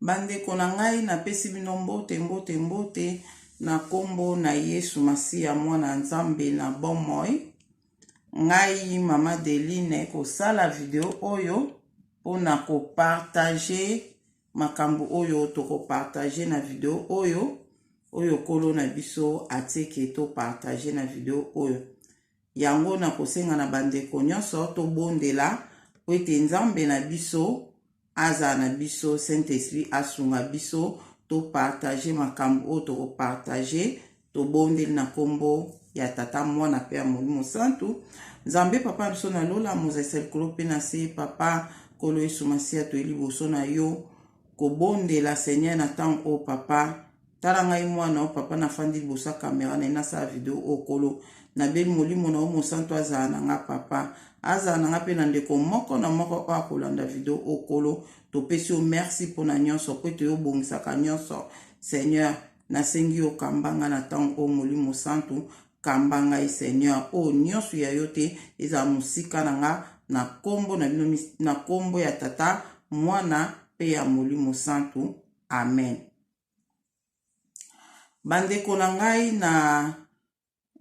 Bandeko na ngai, napesi bino mbote, mbote, mbote na nkombo na Yesu Masiya, Mwana Nzambe na bomoi. Ngai Mama Deline kosala video oyo mpo na kopartage makambo oyo tokopartage na video oyo, oyo Nkolo na biso atieke topartage na video oyo. Yango nakosenga na bandeko nyonso tobondela mpo ete Nzambe na biso azala na biso, Saint Esprit asunga biso to partager makambo oyo toko partager. Tobondeli na kombo ya Tata, Mwana pe ya Molimo Santu. Nzambe Papa na biso na lola, mozalisa likolo pe na se, Papa Nkolo Yesu Masiya, toye liboso na yo kobondela Seigneur na ntango oyo Papa. Tala ngai mwana o papa, nafandi liboso ya kamera na ye, nasala video oyo. Kolo, nabeli molimo na yo mosantu azala na nga papa, azala na nga mpe na ndeko moko na moko oyo akolanda video oyo. Kolo, topesi yo merci mpo na nyonso, mpo ete yo obongisaka nyonso. Seigneur, nasengi yo kamba nga na ntango oyo, molimo santu kamba ngai Seigneur, oyo nyonso ya yo te ezala mosika na nga, na kombo na bino, na kombo ya Tata, Mwana mpe ya Molimo Santu, amen. Bandeko na ngai, na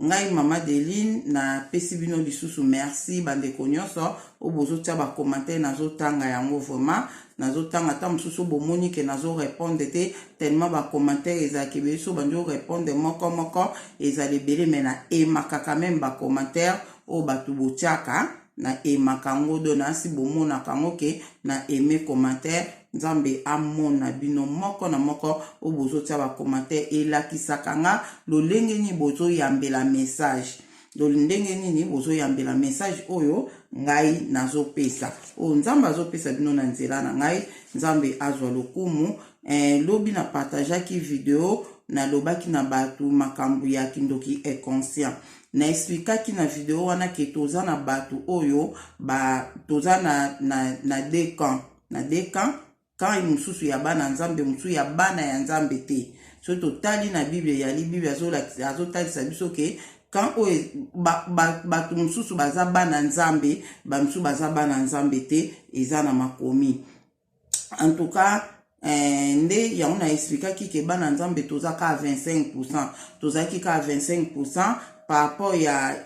ngai Mama Deline, napesi bino lisusu merci bandeko nyonso oyo bozotia ba commentaire. Nazotanga yango vraiment, nazotanga. Ata mosusu bomoni ke nazo répondre te, tellement ba commentaire ezalaka ebele. So bandi orépondre moko moko, ezala ebele, mais na aimaka quand même ba commentaire oyo bato botiaka, na aimaka yango. Do nasi bomonaka yango ke na aime commentaire. Nzambe amona bino moko na moko oyo bozotia ba commentaire. Elakisaka nga lolenge nini bozoyambela message, ndenge nini bozoyambela message oyo ngai nazopesa, oyo Nzambe azopesa bino na nzela na ngai. Nzambe azwa lokumu. Lobi na partageaki video, nalobaki na bato makambo ya kindoki inconscient. Na explikaki na video wana ke toza na bato oyo ba, toza na deux camps, na deux camps, camp mosusu ya bana Nzambe, mosusu ya bana ya Nzambe te. Soki totali na Bible, eyali Bible azotalisa biso ke camp oyo bato mosusu baza bana Nzambe, bamosusu baza bana Nzambe te. Eza na makomi. En tout cas, nde yango na explikaki ke bana Nzambe toza kaka 25%, tozalaki kaka 25% par rapport ya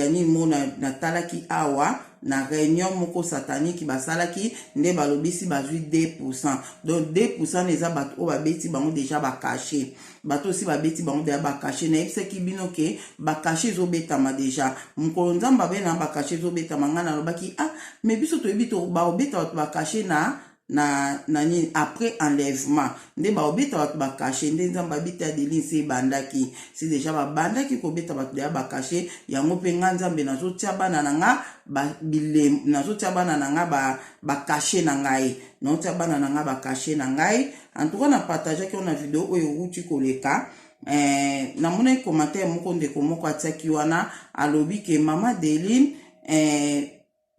nini mo natalaki awa na réunion moko satanique basalaki, nde balobisi bazwi 2%. Donc 2% eza bato oyo babeti bango déjà bacachets, bato osi babeti bango déjà bacachets. Nayebisaki bino ke bacachets ezobetama déjà. Mokolo Nzambe abe na bacachets ezobetama, ngai nalobaki: ah, mais biso toyebi baobeta bato bacachets na nini, après enlèvement nde baobeta bato bacachets. Nde Nzambe abi te, Adeline, se ebandaki, si déjà babandaki kobeta bato deya bacachets yango. Mpe nga Nzambe nazotia bana na nga, nazotia bana na nga bacachets na ngai, nazotia bana na nga bacachets na ngai. En tout cas, na partageaki wana video oyo euti koleka. Namonaki commentaire moko, ndeko moko atiaki wana, alobi ke Mama Deline,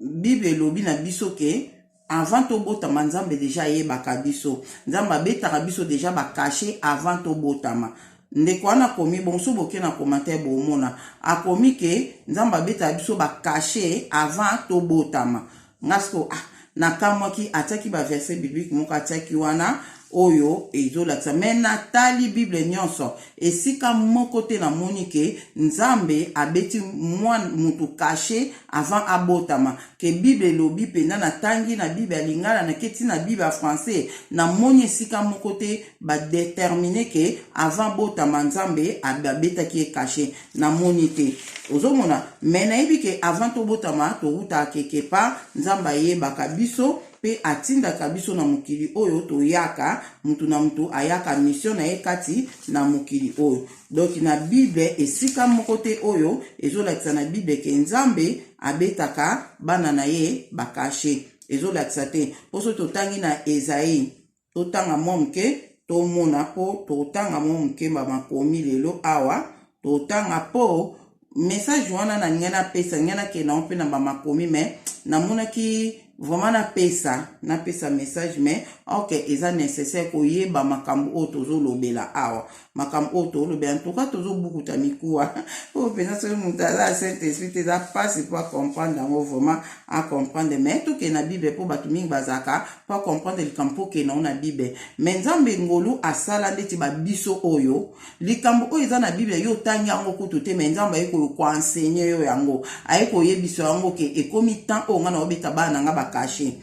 Bible elobi na biso ke avant tobotama, Nzambe déjà ayebaka biso, Nzambe abetaka biso déjà bacachets avant tobotama. Ndeko wana akomi bongo. So boke na commentaire, bomona akomi ke Nzambe abetaka biso bacachets avant tobotama. Nga siko, ah, nakamwaki. Atiaki baverset biblique moko, atiaki wana oyo ezolakisa, mais natali Bible nyonso, esika moko te namoni ke Nzambe abeti mwana mutu cachet avant abotama, ke Bible elobi mpenza. Natangi na Bible ya lingala, naketi na Bible ya français, namoni esika moko te badéterminer ke avant botama Nzambe abetaki ye cachet. Namoni te. Ozomona, mais nayebi ke avant tobotama, towutaka quelque part, Nzambe ayebaka biso mpe atindaka biso na mokili oyo toyaka. Mutu na mutu ayaka mission na ye kati na mokili oyo. Donc na Bible, esika moko te oyo ezolakisa na Bible ke Nzambe abetaka bana na ye bacachets. Ezolakisa te. Mpo soki totangi na Esaïe, totanga mwa moke, tomona, mpo totanga mwa moke bamakomi lelo awa, totanga mpo message wana na ngai napesa, ngai nakende yango mpe na bamakomi. Mais namonaki vraiment napesa napesa message, mais ok, eza nécessaire koyeba makambo oyo tozolobela awa. Makambo oyo tolobela, en tout cas tozobukuta mikuwa oyo mpenza. Soki moto aza ya Saint Esprit te, eza mpasi mpo acomprendre yango, vraiment acomprendre. Mais tokende na Bible, mpo bato mingi bazalaka mpo acomprendre likambo, mpo okende yango na Bible. Mais Nzambe ngolu asala ndeti babiso oyo, likambo oyo eza na Bible, yo otangi yango kutu te, mais Nzambe aye koenseigner yo yango, aye koyebisa yango ke ekomi temps oyo ngai na obeta bana na nga bacachets.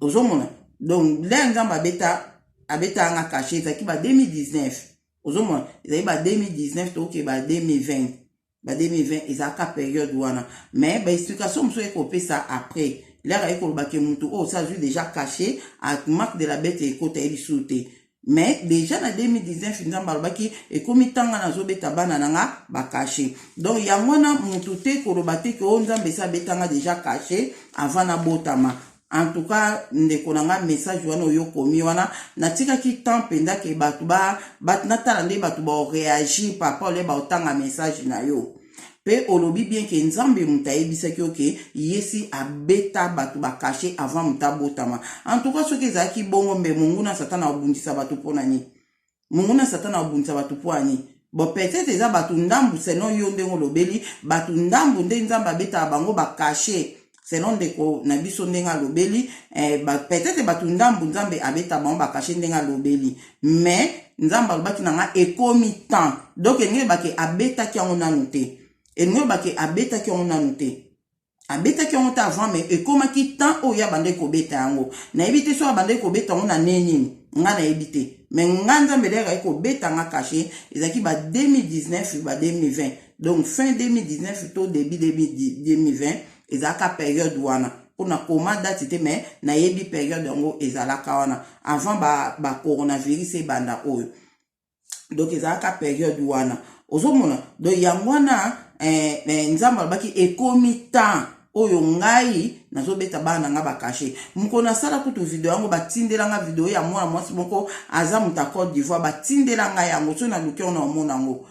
Ozomona, donc l'heure Nzambe abeta abeta yanga cachet ezalaki ba 2019. Ozomona, ezali ba 2019, toke ba 2020, ba 2020 ezalaka période wana. Mais baexplication mosusu ekopesa après, l'heure aye koloba ke motu oyo osi azwi déjà cachet, marque de la bête ekota ye lisusu te. Mais déjà na 2019, Nzambe alobaki ekomi ntanga nazobeta bana na nga bacachets. Donc yango wana, motu te koloba te ke oyo Nzambe esi abetanga déjà cachet avant nabotama. En tout cas, ndeko na nga, message wana oyo okomi wana, natikaki temps mpenza ke bato natala nde bato baoréagir par rapport le baotanga message na yo. Mpe olobi bien ke Nzambe moto ayebisaki yo ke ye si abeta bato bacachets avant moto abotama. En tout cas, soki ezalaki bongo, mbe monguna Satana abundisa bato mpo na nini? Monguna Satana abundisa bato mpo ya nini? Bon, peut-être eza bato ndambu, selon yo ndenge olobeli, bato ndambu nde Nzambe abetaka bango bacachets. Selon ndeko na biso ndenge alobeli, peut-être bato ndambu Nzambe abeta bango bacachets ndenge alobeli. Mais Nzambe alobaki na nga ekomi temps, donc elingi oyebake abetaki yango nanu te, elingi oyebake abetaki yango nanu te, abetaki yango te avant, mais ekomaki temps oyo abandaki kobeta yango. Nayebi te soki abandaki kobeta yango na ne nini, nga nayebi te. Mais nga, Nzambe l'heure aye kobeta nga cachet ezalaki ba 2019, ba 2020, donc fin 2019 to début 2020, ezalaka période wana. Mpona koma date te, mais nayebi période yango ezalaka wana avant bacoronavirus ba ebanda oyo. Donc ezalaka période wana, ozomona. Donc yango wana, Nzambe alobaki ekomi temps oyo ngai nazobeta bana na nga bacachets. Mokolo nasala kutu video yango, batindelanga video ya mwana mwasi moko aza moto ya Côte d'Ivoire, batindela ngai yango. Soki naluki yango, na omona yango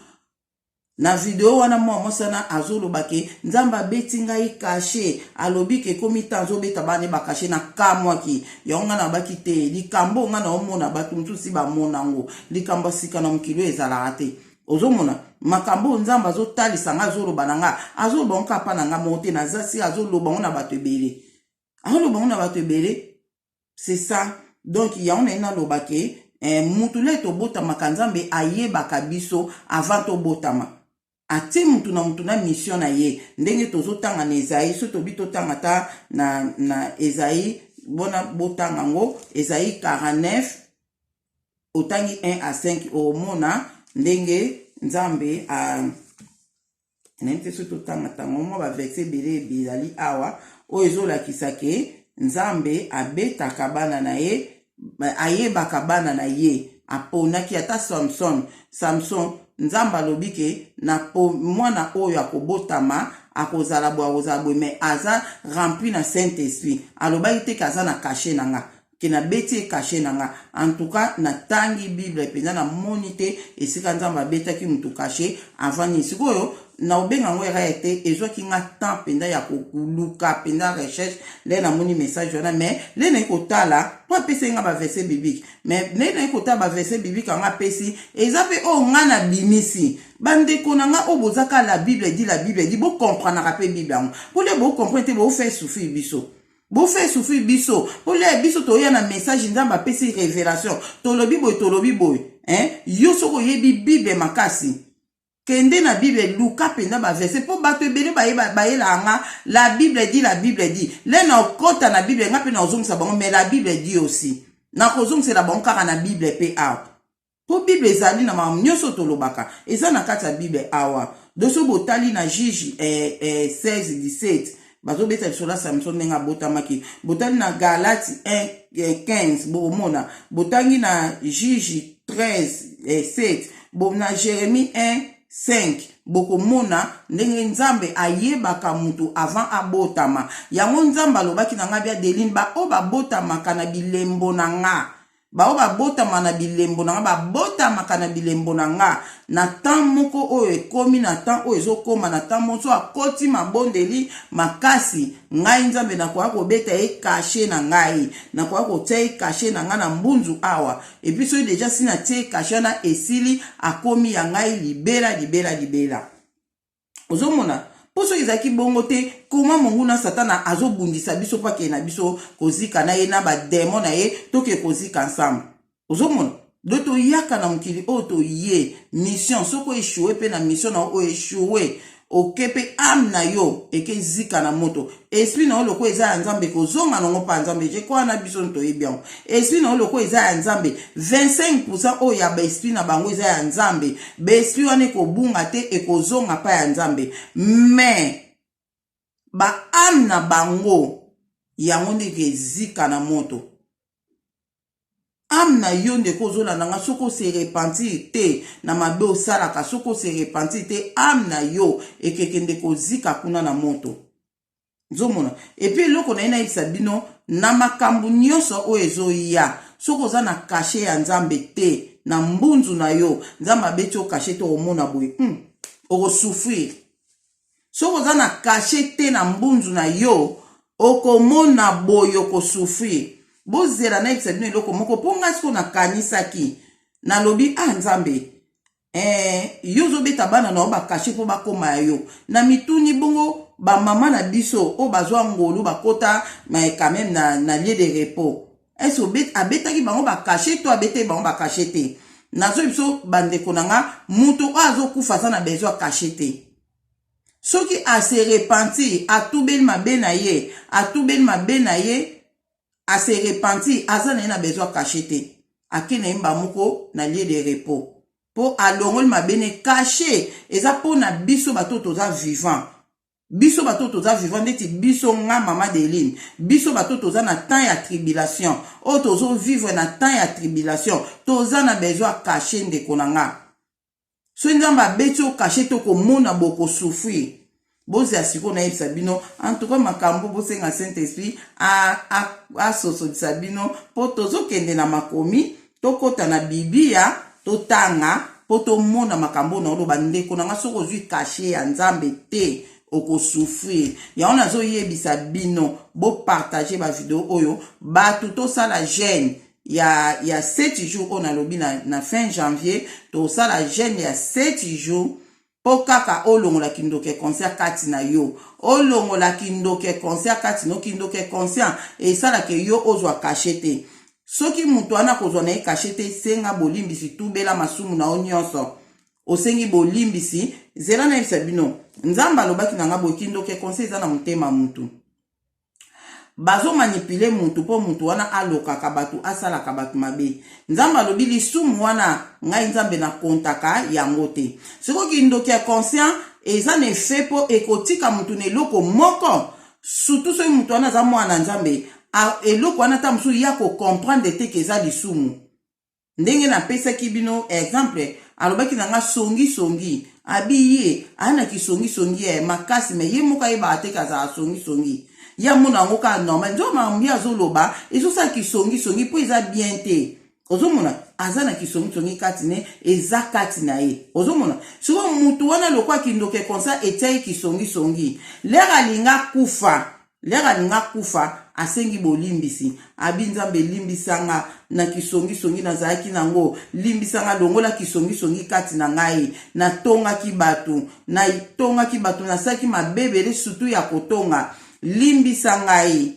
na video wana. Mwa mwasi wana azoloba ke Nzambe abeti ngai cachet, alobi ke ekomi temps azobeta bana bacachets. Na kamwaki yango. Ngai nabaki te, likambo ngai naomona, bato mosusu bamona yango. Likambo ya sika na mokili oyo ezalaka te. Ozomona makambo oyo Nzambe azotalisa ngai, azoloba na ngai, azoloba ngo kaka mpa na ngai moko te. Naza si azoloba ngo na bato ebele, azoloba ngo na bato ebele, c'est ça. Donc yango na ye naloba ke mutu le tobotamaka, Nzambe ayebaka biso avant tobotama. Atie mutu na mutu na mission na ye, ndenge tozotanga na Esaïe. So tobi totanga ta na Esaïe, bona botanga yango, Esaïe 49, otangi 1 à 5, omona ndenge Nzambe a nayebi te. Soki totanga ntango mwa baversets ebele ezali awa oyo ezolakisa ke Nzambe abetaka bana na ye, ayebaka bana na ye, aponaki ata Samson. Samson, Nzambe alobi ke na mwana oyo akobotama akozala boye, akozala boye, mais aza rempli na Saint Esprit. Alobaki te ke aza na cachet na nga, ke nabeti ye cachet na nga. En tout cas, natangi Bible mpenza, namoni te esika Nzambe abetaki motu cachet avant nini. Sikoyo naobenga yango erreur te. Ezwaki nga temps mpenza ya koluka mpenza recherche. Nde namoni message wana, mais nde nayi kotala mpo apesi nga baversets bibliques, mais nde nayi kotala baversets bibliques yango apesi, eza mpe oyo nga nabimisi. Bandeko na nga oyo bozaka "la Bible dit, la Bible dit", bokomprenaka mpe Bible yango, mpo nde bocomprendre te, bofaire souffrir biso, bofaire souffrir biso. Mpo le biso toya na message, Nzambe apesi révélation, tolobi boye, tolobi boye, hein? Yo soki oyebi Bible makasi, kende na Bible, luka mpenza baversets, mpo bato ebele bayelaka nga "la Bible dit, la Bible dit". Le na okɔta na Bible, nga mpe na ozongisa bango, mais la Bible dit aussi, nakozongisela bango kaka na Bible mpe awa, mpo Bible ezali na makambo nyonso tolobaka, eza na kati ya Bible awa. Doso botali na Juge 16 17, bazobeta lisolo ya Samson ndenge abotamaki. Botali na Galati 1 15, bokomona. Botangi na Juge 13 7, bo na Jérémie 1 5, bokomona ndenge Nzambe ayebaka mutu avant abotama. Yango Nzambe alobaki na ngai bia Deline, baoyo babotamaka na bilembo na nga. Baoyo babotama na bilembo na nga, babotamaka na bilembo na nga na temps moko oyo ekomi, na temps oyo ezokoma, na temps moko so akoti mabondeli makasi, ngai Nzambe nakoya kobeta ye cachet na ngai, nakoya kotia ye cachet na ngai na mbunzu awa. Et puis soki deja si natie ye cachet wana esili, akomi ya ngai libela libela libela. Ozomona? Mpo soki ezalaki bongo te, koma monguna Satana azobundisa biso mpo akende na biso kozika na ye na bademo na ye, toke kozika ensemble. Ozomona? Do toyaka na mokili oyo toye mission, soki oechoue mpe na mission na yo, oechoue oke mpe ame na yo eke zika na moto. Esprit na yo lokola eza ya Nzambe ekozonga nango mpa Nzambe. Je crois na biso toyebi yango. Esprit na yo lokola eza ya Nzambe, 25% oyo ya ba esprit na bango eza ya Nzambe. Ba esprit wana ekobunga te, ekozonga mpa ya Nzambe. Mais ba ame na bango yango nde ekezika na moto. Ame na yo ndeko ozolanda nga, soki ose repentir te na mabe osalaka, soki ose repentir te, ame na yo ekekende kozika kuna na moto. Nzomona. Et puis eloko na ye nayebisa bino na makambo nyonso oyo ezoya, soki oza na cachet ya Nzambe te na mbunzu na yo, Nzambe abeti yo cachet te, okomona boye okosouffrir. Soki oza na cachet te na mbunzu na yo, okomona boye okosouffrir. Bozela nayebisa bino eloko moko mpo ngai sikoyo nakanisaki, nalobi ah Nzambe, yo ozobeta bana na yo bakashe mpo bakoma ya yo. Na mituni bongo bamama na biso oyo bazwa ngolu bakota mais quand même na lieu de repos, est-ce abetaki bango bakashe to abetaki bango bakashe te? Nazoyi biso bandeko na nga, moto oyo azokufa aza na besoin ya kashe te. Soki ase repentir, atubeli mabe na ye, atubeli mabe na ye, ase repentir, aza na ye na besoin ya kashe te. Ake na ye mba moko na lieu de repos mpo alongoli mabe ne. Kashe eza mpo na biso bato toza vivant, biso bato toza vivant ndeti biso, nga mama Deline, biso bato toza na temps ya tribulation oyo tozovivre na temps ya tribulation, toza na besoin ya cachet. Ndeko na nga, soki Nzambe abeti yo cachet te, okomona bokosouffrir. Bozela sikoyo nayebisa bino en tout cas makambo. Bosenga Saint Esprit asosolisa bino mpo tozokende na makomi, tokɔta na Biblia, totanga mpo tomona makambo na oloba. Ndeko na nga, soki ozwi cachet ya Nzambe te, okosouffrir. Yango nazoyebisa bino, bopartage bavideo oyo. Bato tosala jeûne ya 7 jours oyo nalobi na fin janvier, tosala jeûne ya 7 jours mpo kaka olongola kindoki conscient kati na yo, olongola kindoki conscient kati na yo. Kindoki conscient esalaka yo ozwa cachet te. Soki moto wana kozwa na ye cachet te, senga bolimbisi, tubela masumu na yo nyonso, osengi bolimbisi. Zela nayebisa bino, Nzambe alobaki na nga boye: kindoki conscient eza na motema mutu, bazomanipuler mutu mpo mutu wana alokaka bato, asalaka bato mabe. Nzambe alobi lisumu wana, ngai Nzambe nakontaka yango te. Sikoyo kindoki ya conscient eza na effet mpo ekotika mutu na eloko moko, surtout soki mutu wana aza mwana Nzambe. Eloko wana ata mosusu ya kocomprendre te ke eza lisumu. Ndenge napesaki bino exemple, alobaki na nga songisongi, abi ye aya na kisongisongi ya makasi, me ye moko ayebaka te ke azala songisongi. Ye amona yango kaka normal. Nzoka makambo ye azoloba ezosala kisongisongi mpo eza bien te. Ozomona aza na kisongisongi kati ne, eza kati na ye. Ozomona sikoyo mutu wana lokwa kindoki conscient etia ye kisongisongi, lere alinga kufa, lere alinga kufa, asengi bolimbisi, abi: "Nzambe, limbisanga na kisongisongi nazalaki nango, limbisanga, longola kisongisongi kati na ngai. Natongaki bato, natongaki bato, nasalaki mabe ebele, surtout ya kotonga. Limbisa ngai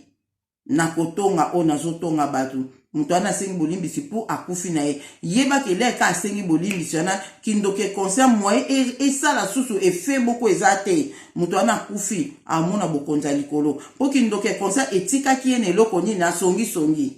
na kotonga oyo nazotonga bato." Moto wana asengi bolimbisi mpo akufi na ye. Yebaki eleka asengi bolimbisi wana, kindoki conscient moye esala susu effet moko eza te. Moto wana akufi, amona bokonzi ya likolo, mpo kindoki conscient etikaki ye na eloko nini? Asongisongi.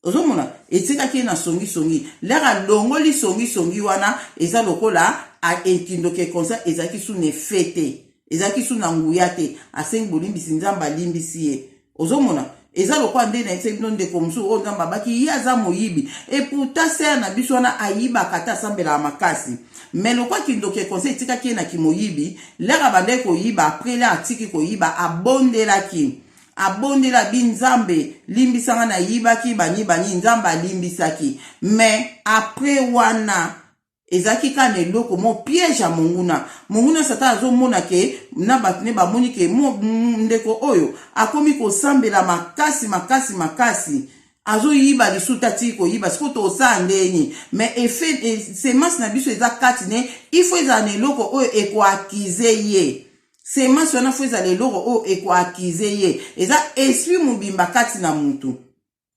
Ozomona etikaki ye na songisongi. Lere alongoli songisongi wana, eza lokola kindoki conscient ezalaki su na effet te, ezalaki su na nguya te. Asengi bolimbisi, Nzambe alimbisi ye. Ozomona eza lokola nde nayebisaki bino ndeko mosusu oyo Nzambe abaki ye aza moyibi. Et pourtant sœur na biso wana ayibaka te, asambelaka makasi, mais lokola kindoki conscient etikaki ye na kimoyibi, lere abandaki koyiba, après lere atiki koyiba, abondelaki. Abondeli abi Nzambe limbisa nga nayibaki bani bani, Nzambe alimbisaki. Mais après wana ezalaki kaka na eloko mo piège ya monguna. Monguna Satan azomona ke na bato ne bamoni ke ndeko oyo akomi kosambela makasi makasi makasi, azoyiba lisusu te, atiki koyiba. Sikoyo tosala ndeni? Mais effet semence na biso eza kati ne, il faut ezala na eloko oyo ekoaccuser ye. Semence wana faut ezala eloko oyo ekoaccuser ye. Eza esprit mobimba kati na mutu.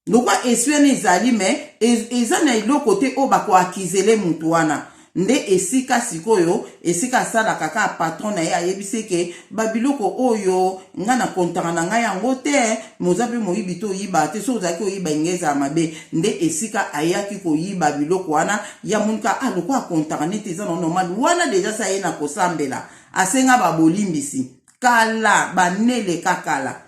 Lokwa esprit wana ezali, mais eza na eloko te oyo bakoaccusele mutu wana. Nde esika sikoyo, esika asalaka kaka, patron na ye ayebisi ke babiloko oyo nga na kontaka na ngai yango te, moza mpe moyibi te, oyiba te. Soki ozalaki oyiba, inge ezala mabe. Nde esika ayaki koyiba biloko wana, ya monika ah, lokwa akontaka neti eza na normal wana. Déjà sa ye na kosambela, asenga babolimbisi kala baneleka kala.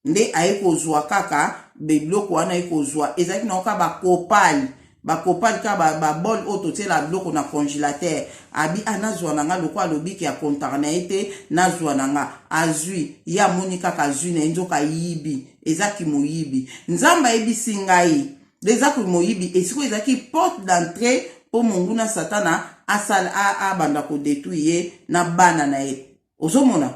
Nde aye kozwa kaka biloko wana, aye kozwa, ezalaki nango kaka bakopali, bakopali kaka babol oyo totiela biloko na congélateur. Abi a nazwa na nga, lokwa alobiki akontaka na ye te, nazwa na nga. Azwi ye, amoni kaka azwi na ye, nzoka ayibi. Ezaki moyibi. Nzambe ayebisi ngai ezaki moyibi. Esiko ezalaki porte d'entrée mpo monguna Satana asala abanda kodétruire ye na bana na ye. Ozomona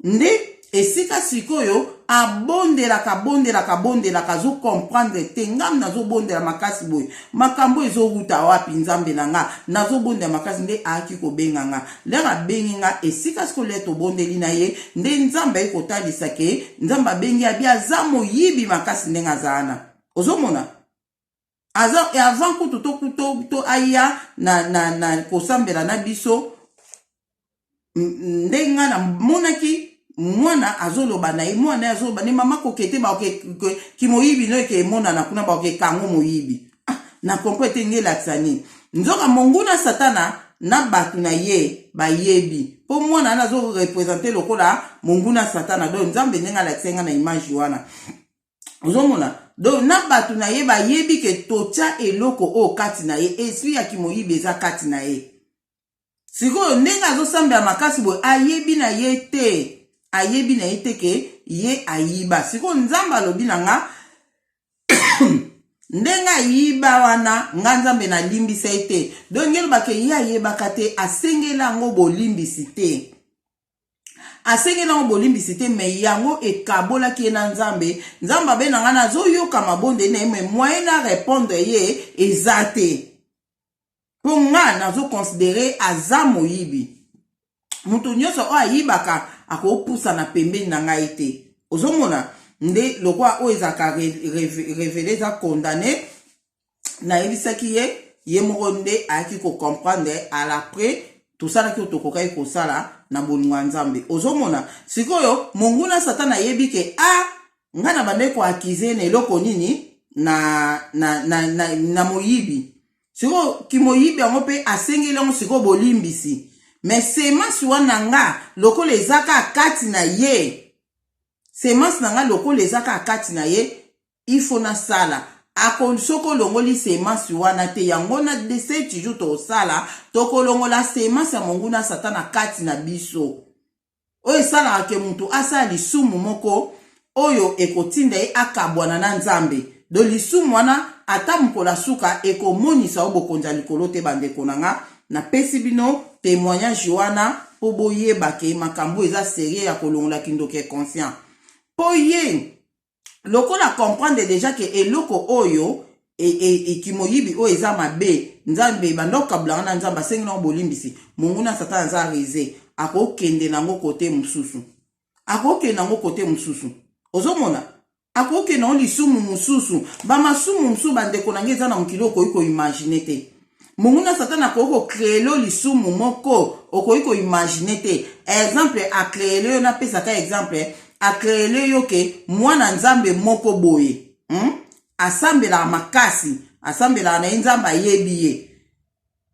nde esika sikoyo abondelaka, abondelaka, abondelaka, azocomprendre te. Ngam nazobondela makasi boye, makambo ezowuta wapi? Nzambe na nga, nazobondela makasi. Nde ayaki kobenga nga. L'heure abengi nga, esika sikoyo l'heure tobondeli na ye, nde Nzambe ayi kotalisa ke Nzambe abengi, abi aza moyibi makasi ndenge aza wana. Ozomona aza avant kutu to aya na kosambela na biso. Nde nga namonaki mwana azoloba na ye, mwana ye azoloba ne mama koke te, kimoyibi no eke emonana kuna, baokekango moyibi. Ah, na comprendre te nge elakisa nini. Nzoka monguna Satana na bato na ye bayebi mpo mwana wana azoreprésenter lokola monguna Satana. Donc Nzambe ndenge alakisa nga na image wana, ozomona donc na bato na ye bayebi ke totya eloko oyo kati na ye, esprit ya kimoyibi eza kati na ye. Sikoyo ndenge azosambela makasi boye, ayebi na ye te, ayebi na ye te ke ye ayiba. Sikoyo Nzambe alobi na nga, ndenge ayiba wana, nga Nzambe nalimbisa ye te. Donc nge elobaka ye ayebaka te, asengeli yango bolimbisi te, asengeli yango bolimbisi te. Mais yango ekabolaki ye na Nzambe. Nzambe abe na ngai, nazoyoka mabondeli na ye, mais moyen na répondre ye eza te, mpo nga nazoconsidérer aza moyibi. Moto nyonso oyo ayibaka akopusana pembeni na ngai te. Ozomona nde lokwa oyo ezalaka révélé, eza condamné. Nayebisaki ye, ye moko nde ayaki kocomprendre. À l'après, tosalaki oyo tokokaki kosala na bolingo ya Nzambe. Ozomona sikoyo monguna Satan ayebi ke a ngai na bandaki koaccuser na eloko nini, na moyibi. Sikoyo kimoyibi yango mpe asengeli yango sikoyo bolimbisi. Mais semence wana nga lokola eza kaka kati na ye, semence na nga lokola eza kaka kati na ye, il faut nasala ako. Soki olongoli semence wana te, yango na 7 jours tosala, tokolongola semence ya monguna Satan na kati na biso, oyo esalaka ke motu asala lisumu moko oyo ekotinda ye akabwana na Nzambe. Do lisumu wana, ata mokolo asuka, ekomonisa yo bokonzi ya likolo te. Bandeko na nga, napesi bino témoignage wana mpo boyeba ke makambo eza sérieux ya kolongola kindoki inconscient. Mpo ye lokola comprendre déjà ke eloko oyo ekimoyibi oyo eza mabe, Nzambe banda okabulanga na Nzambe, asengi nango bolimbisi. Monguna Satan aza rusé, akokende nango kote mosusu, akokende nango kote mosusu. Ozomona akokende nango lisumu mosusu, bamasumu mosusu. Bandeko na ngai, eza na mokili okoki koimaginer te. Monguna Satan akoki kocréer lisumu moko okoki koimaginer te. Exemple, acréer yo, napesaka exemple, acréer yo ke mwana Nzambe moko boye, Asambelaka makasi, asambelaka na ye, Nzambe ayebi ye.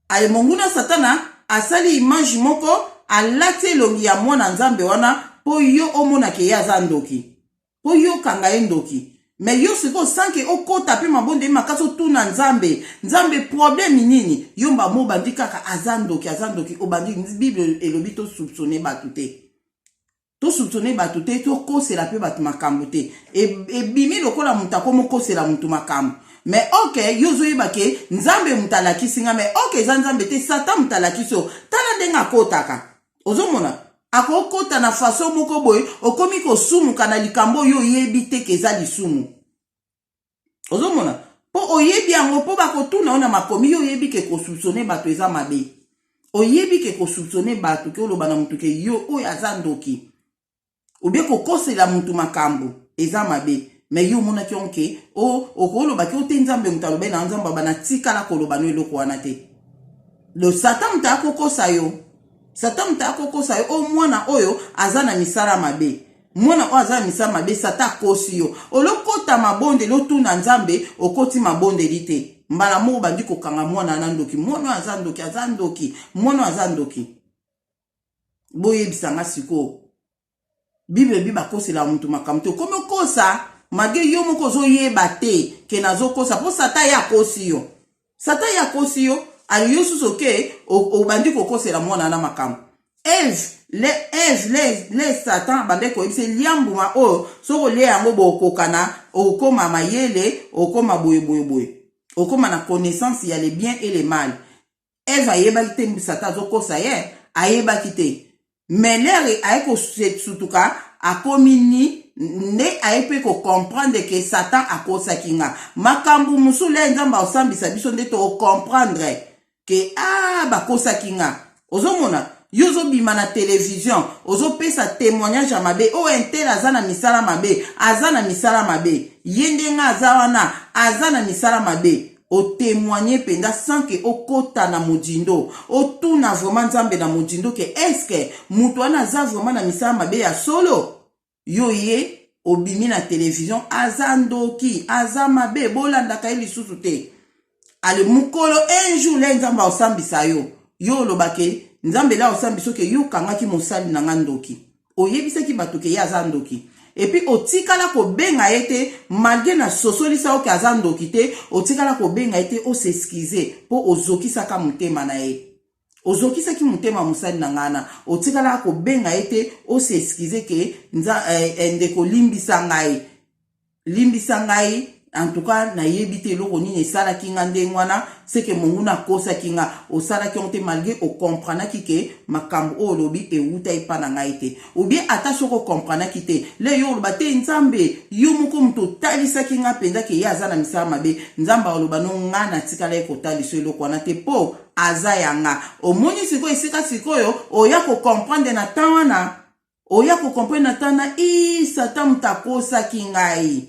Aye monguna Satana asali image moko, alati elongi ya mwana Nzambe wana mpo yo omonake ye aza ndoki, mpo yo okanga ye ndoki. Mais yo sikoyo, sans que okɔta mpe mabondeli makasi, otuna Nzambe: "Nzambe, problème nini?" Yo mbamo obandi kaka: "Aza ndoki, aza ndoki." Obandi. Bible elobi tosoupçonner bato te. Tosoupçonne bato te, tokosela mpe bato makambo te. Ebimi lokola moto akomokosela moto makambo. Mais ok, yo ozoyeba ke Nzambe moto alakisi nga, mais ok, eza Nzambe te, Satan moto alakisi yo. Tala ndenge akotaka, ozomona akokota na façon moko boye, okomi kosumuka na likambo oyo oyebi te ke eza lisumu. Ozomona, mpo oyebi yango, mpo bakotuna yo na makomi. Yo oyebi ke kosoupçonne bato eza mabe, oyebi ke kosoupçonne bato, ke oloba na motu ke yo oyo aza ndoki, obie kokosela motu makambo eza mabe. Mais yo omonaki yango ke okolobaki o te, Nzambe moto alobai na Nzambe aba natikala koloba no eloko wana te. Le Satan moto akokosa yo, Satan moto akokosa yo: o mwana oyo aza na misala mabe, mwana oyo aza na misala mabe. Satan akosi yo. Olokota mabondeli, otuna Nzambe, okoti mabondeli te, mbala moko bandi kokanga mwana wana ndoki, mwana oyo aza ndoki, aza ndoki, mwana oyo aza ndoki. Boyebisanga sikoyo, Bible ebi bakosela motu makambo te. Okomi okosa malgré yo moko ozoyeba te ke nazokosa, mpo Satan ye akosi yo, Satan ye akosi yo. Ali yo susu oke obandi kokosela mwana wana makambo. Eve le Eve le Satan abandaki koyebisa: lia mbuma oyo, soki olia yango bokokana, okokoma mayele, okokoma boye boye boye, okóma na connaissance ya le bien et le mal. Eve ayebaki te Satan azokosa ye, ayebaki te. Mais l'heure aye kosutuka, akomi ni nde aye mpe kocomprendre ke Satan akosaki nga makambo mosusu. Le Nzambe aosambisa biso nde tokocomprendre ke a bakosaki nga. Ozomona, yo ozobima na télévision, ozopesa témoignage ya mabe: oyo un tel aza na misala mabe, aza na misala mabe, ye ndenge aza wana aza na misala mabe. Otémoigne mpenza sans ke okɔta na modindo, otuna vraiment Nzambe na modindo ke est-ce moto wana aza vraiment na misala mabe ya solo. Yo ye obimi na télévision: aza ndoki, aza mabe, bolandaka ye lisusu te. Ale mokolo, un jour, le Nzambe aosambisa yo, yo olobake Nzambe le aosambisa oke yo okangaki mosali na nga ndoki, oyebisaki bato ke ye aza ndoki, et puis otikala kobenga ye te malgré na sosolisa oke aza ndoki te. Otikala kobenga ye te os'excuse mpo ozokisaka motema na ye, ozokisaki motema mosali na ngai na otikalaka kobenga ye te os'excuse ke ndeko, limbisa ngai, limbisa ngai, en tout cas nayebi te eloko nini esalaki nga ndenge wana, seke monguna akosaki nga. Osalaki yango te malgré okomprenaki ke makambo oyo olobi ewuta epa na ngai te. Ou bien ata soki okomprenaki te, le yo oloba te: Nzambe, yo moko moto otalisaki nga mpenza ke ye aza na misala mabe. Nzambe aloba: no, nga natikala ye kotalisa eloko wana te mpo aza yanga. Omoni sikoyo esika sikoyo oya kocomprendre na temps wana, oya kocomprendre na temps na i Satan moto akosaki ngai.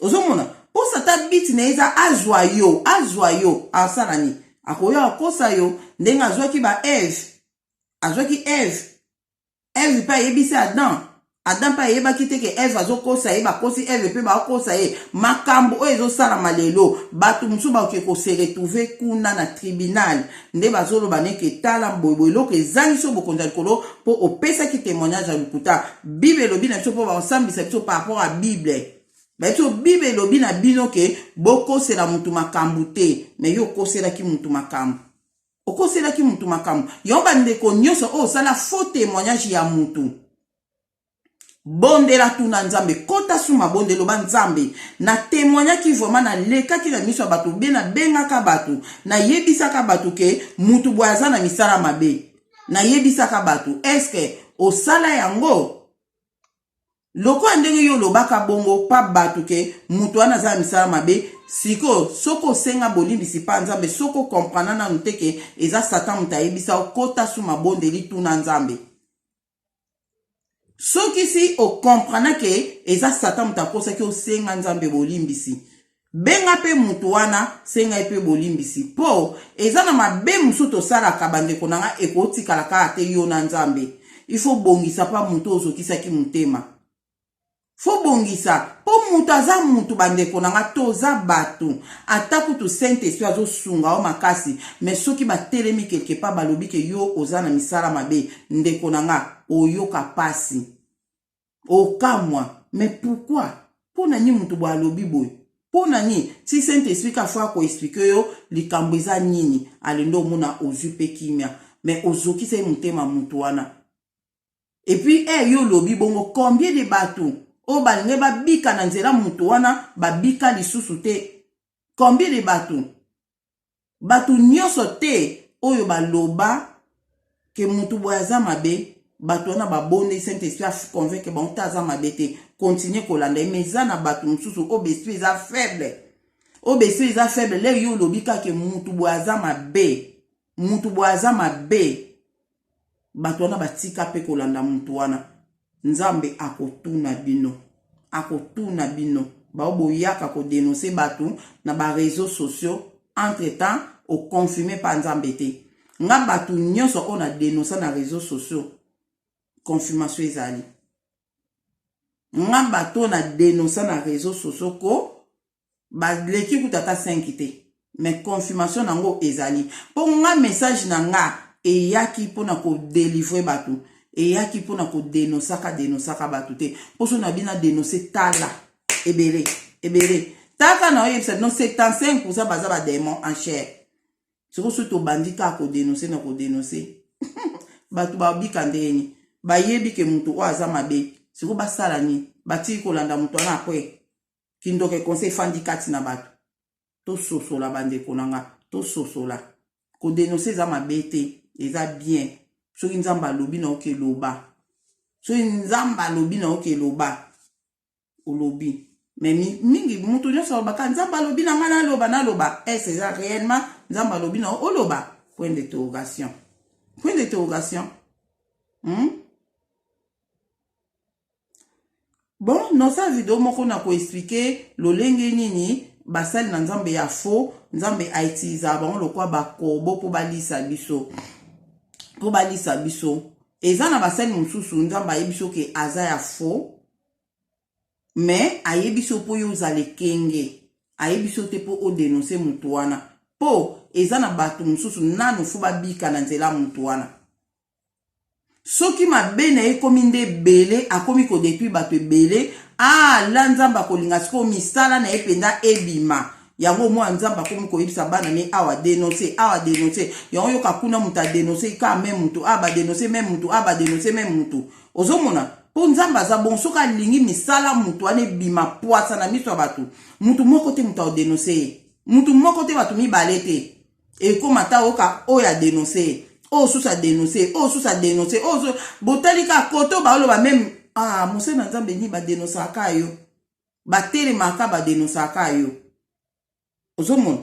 Ozomona, mpo Satan but na ye eza azwa yo, azwa yo, asala nini? Akoya akosa yo ndenge azwaki ba Eve, azwaki Eve. Eve mpe ayebisi Adam, Adam mpe ayebaki te ke Eve azokosa ye. Bakosi Eve mpe bakosa ye. Makambo oyo ezosalama lelo, bato mosusu bakoki kose retrouver kuna na tribunal nde bazoloba neke: tala boyeboye, eloko ezangisi yo bokonzi ya likolo mpo opesaki témoignage ya lokuta. Bible elobi na biso, mpo bakosambisa biso par rapport à Bible. Bayebi so Bible elobi na bino ke bokosela mutu makambo te, mais yo okoselaki mutu makambo, okoselaki mutu makambo. Yango bandeko nyonso oyo osala faux témoignage ya mutu, bondela, tuna Nzambe, kota suma bondela, oba: Nzambe, natémoignaki vraiment, nalekaki na miso ya bato be, nabengaka bato, nayebisaka bato ke mutu boye aza na misala mabe, nayebisaka bato. Est-ce osala yango lokola ndenge yo olobaka bongo pa bato ke moto wana aza na misala mabe? Sikoyo soki osenga bolimbisi mpa Nzambe, soki okomprendre nanu te ke eza Satan moto ayebisa, okota su mabondeli, tuna Nzambe. Soki si okomprendre ke eza Satan moto akosaki, osenga Nzambe bolimbisi, benga mpe motu wana, senga ye mpe bolimbisi, mpo eza na mabe mosusu tosalaka. Bandeko na nga, ekotikala kaka te yo na Nzambe. Il faut bongisa mpa motu ozokisaki motema, faut bongisa mpo moto aza motu. Bandeko na nga, toza bato. Ata kutu Saint Esprit azosunga yo makasi, mais soki batelemi quelque part, balobi ke yo oza na misala mabe, ndeko na nga, oyoka pasi, okamwa: mais pourquoi? Mpo na nini motu boye alobi boye? Mpo na nini? Ti Saint Esprit ka fo akoexpliquer yo likambo eza nini. Alendo omona ozwi mpe kimia, mais ozokisa ye motema motu wana. Et puis eh yo olobi bongo combien de bato oyo balingi babika na nzela moto wana babika lisusu te? Combien de bato? Bato nyonso te oyo baloba ke moto boye aza mabe, bato wana babondeli Saint Esprit aconvaincre bango te aza mabe te, continue kolanda ye. Mais eza na bato mosusu oyo baesprit eza faible, oyo baesprit eza faible. Leo yo olobi kaka moto boye aza mabe, moto boye aza mabe, bato wana batika mpe kolanda moto wana. Nzambe akotuna bino, akotuna bino bao boyaka kodenonse bato na bareseau sociaux, entre temps oconfirme mpa Nzambe te. Nga bato nyonso oyo na denonsa na réseau sociaux, confirmation ezali. Nga bato oyo na denonsa na réseau sociaux ko baleki kuta ata 5 te, mais confirmation nango ezali, mpo nga message na nga eyaki mpona kodelivre bato, eyaki mpona kodenosaka denosaka bato te. Mpo so na bino adenonse, tala ebele ebele, taka na oyebisa bino 75% baza badémon en chair. Sikoyo soki tobandi kaka kodenonse na kodenonse bato, babika ndeni? Bayebi ke moto oyo aza mabe, sikoyo basala nini? Batiki kolanda moto wana. Après kindoka ekonse efandi kati na bato. Tososola, bandeko na nga, tososola. Kodenonse eza mabe te, eza bien. Soki Nzambe alobi na oke loba, soki Nzambe alobi na oke loba, olobi. Mais mingi moto nyonso alobaka Nzambe alobi na ngai naloba, naloba. Est eza réellement Nzambe alobi na oloba? Point d'interrogation, point d'interrogation, Bon, nosala video moko na koexplike lolenge nini basali na Nzambe ya faux, Nzambe autilisaka bango lokwa bakobo mpo balisa biso, mpo balisa biso. Eza na basali mosusu, Nzambe ayebi biso ke aza ya faux, mais ayebi so mpo yo ozala ekenge. Ayebi so te mpo odenonse motu wana, mpo eza na bato mosusu nanu fo babika na nzela motu wana. Soki mabe na ye ekomi nde ebele, akomi kodetruire bato ebele, ala Nzambe akolinga sikoyo misala na ye mpenza ebima. Yango mwa Nzambe akomi koyebisa bana ne: awa denonce, awa denonce. Yango yoka kuna moto adenonce ka me moto a badenonce, me moto a badenonce, me moto ozomona. Mpo Nzambe aza bon, soki alingi misala moto wana ebima pwasa na miso ya bato, motu moko te moto aodenonce ye, motu moko te, bato mibale te. Ekóma ata oyoka oyo adenonce ye, oyo susu adenonce, oyo susu adenonce, oyo botali kaka koto baoloba meme: ah, mosali na Nzambe nini badenosaka yo, batelemaka badenosaka yo. Ozomona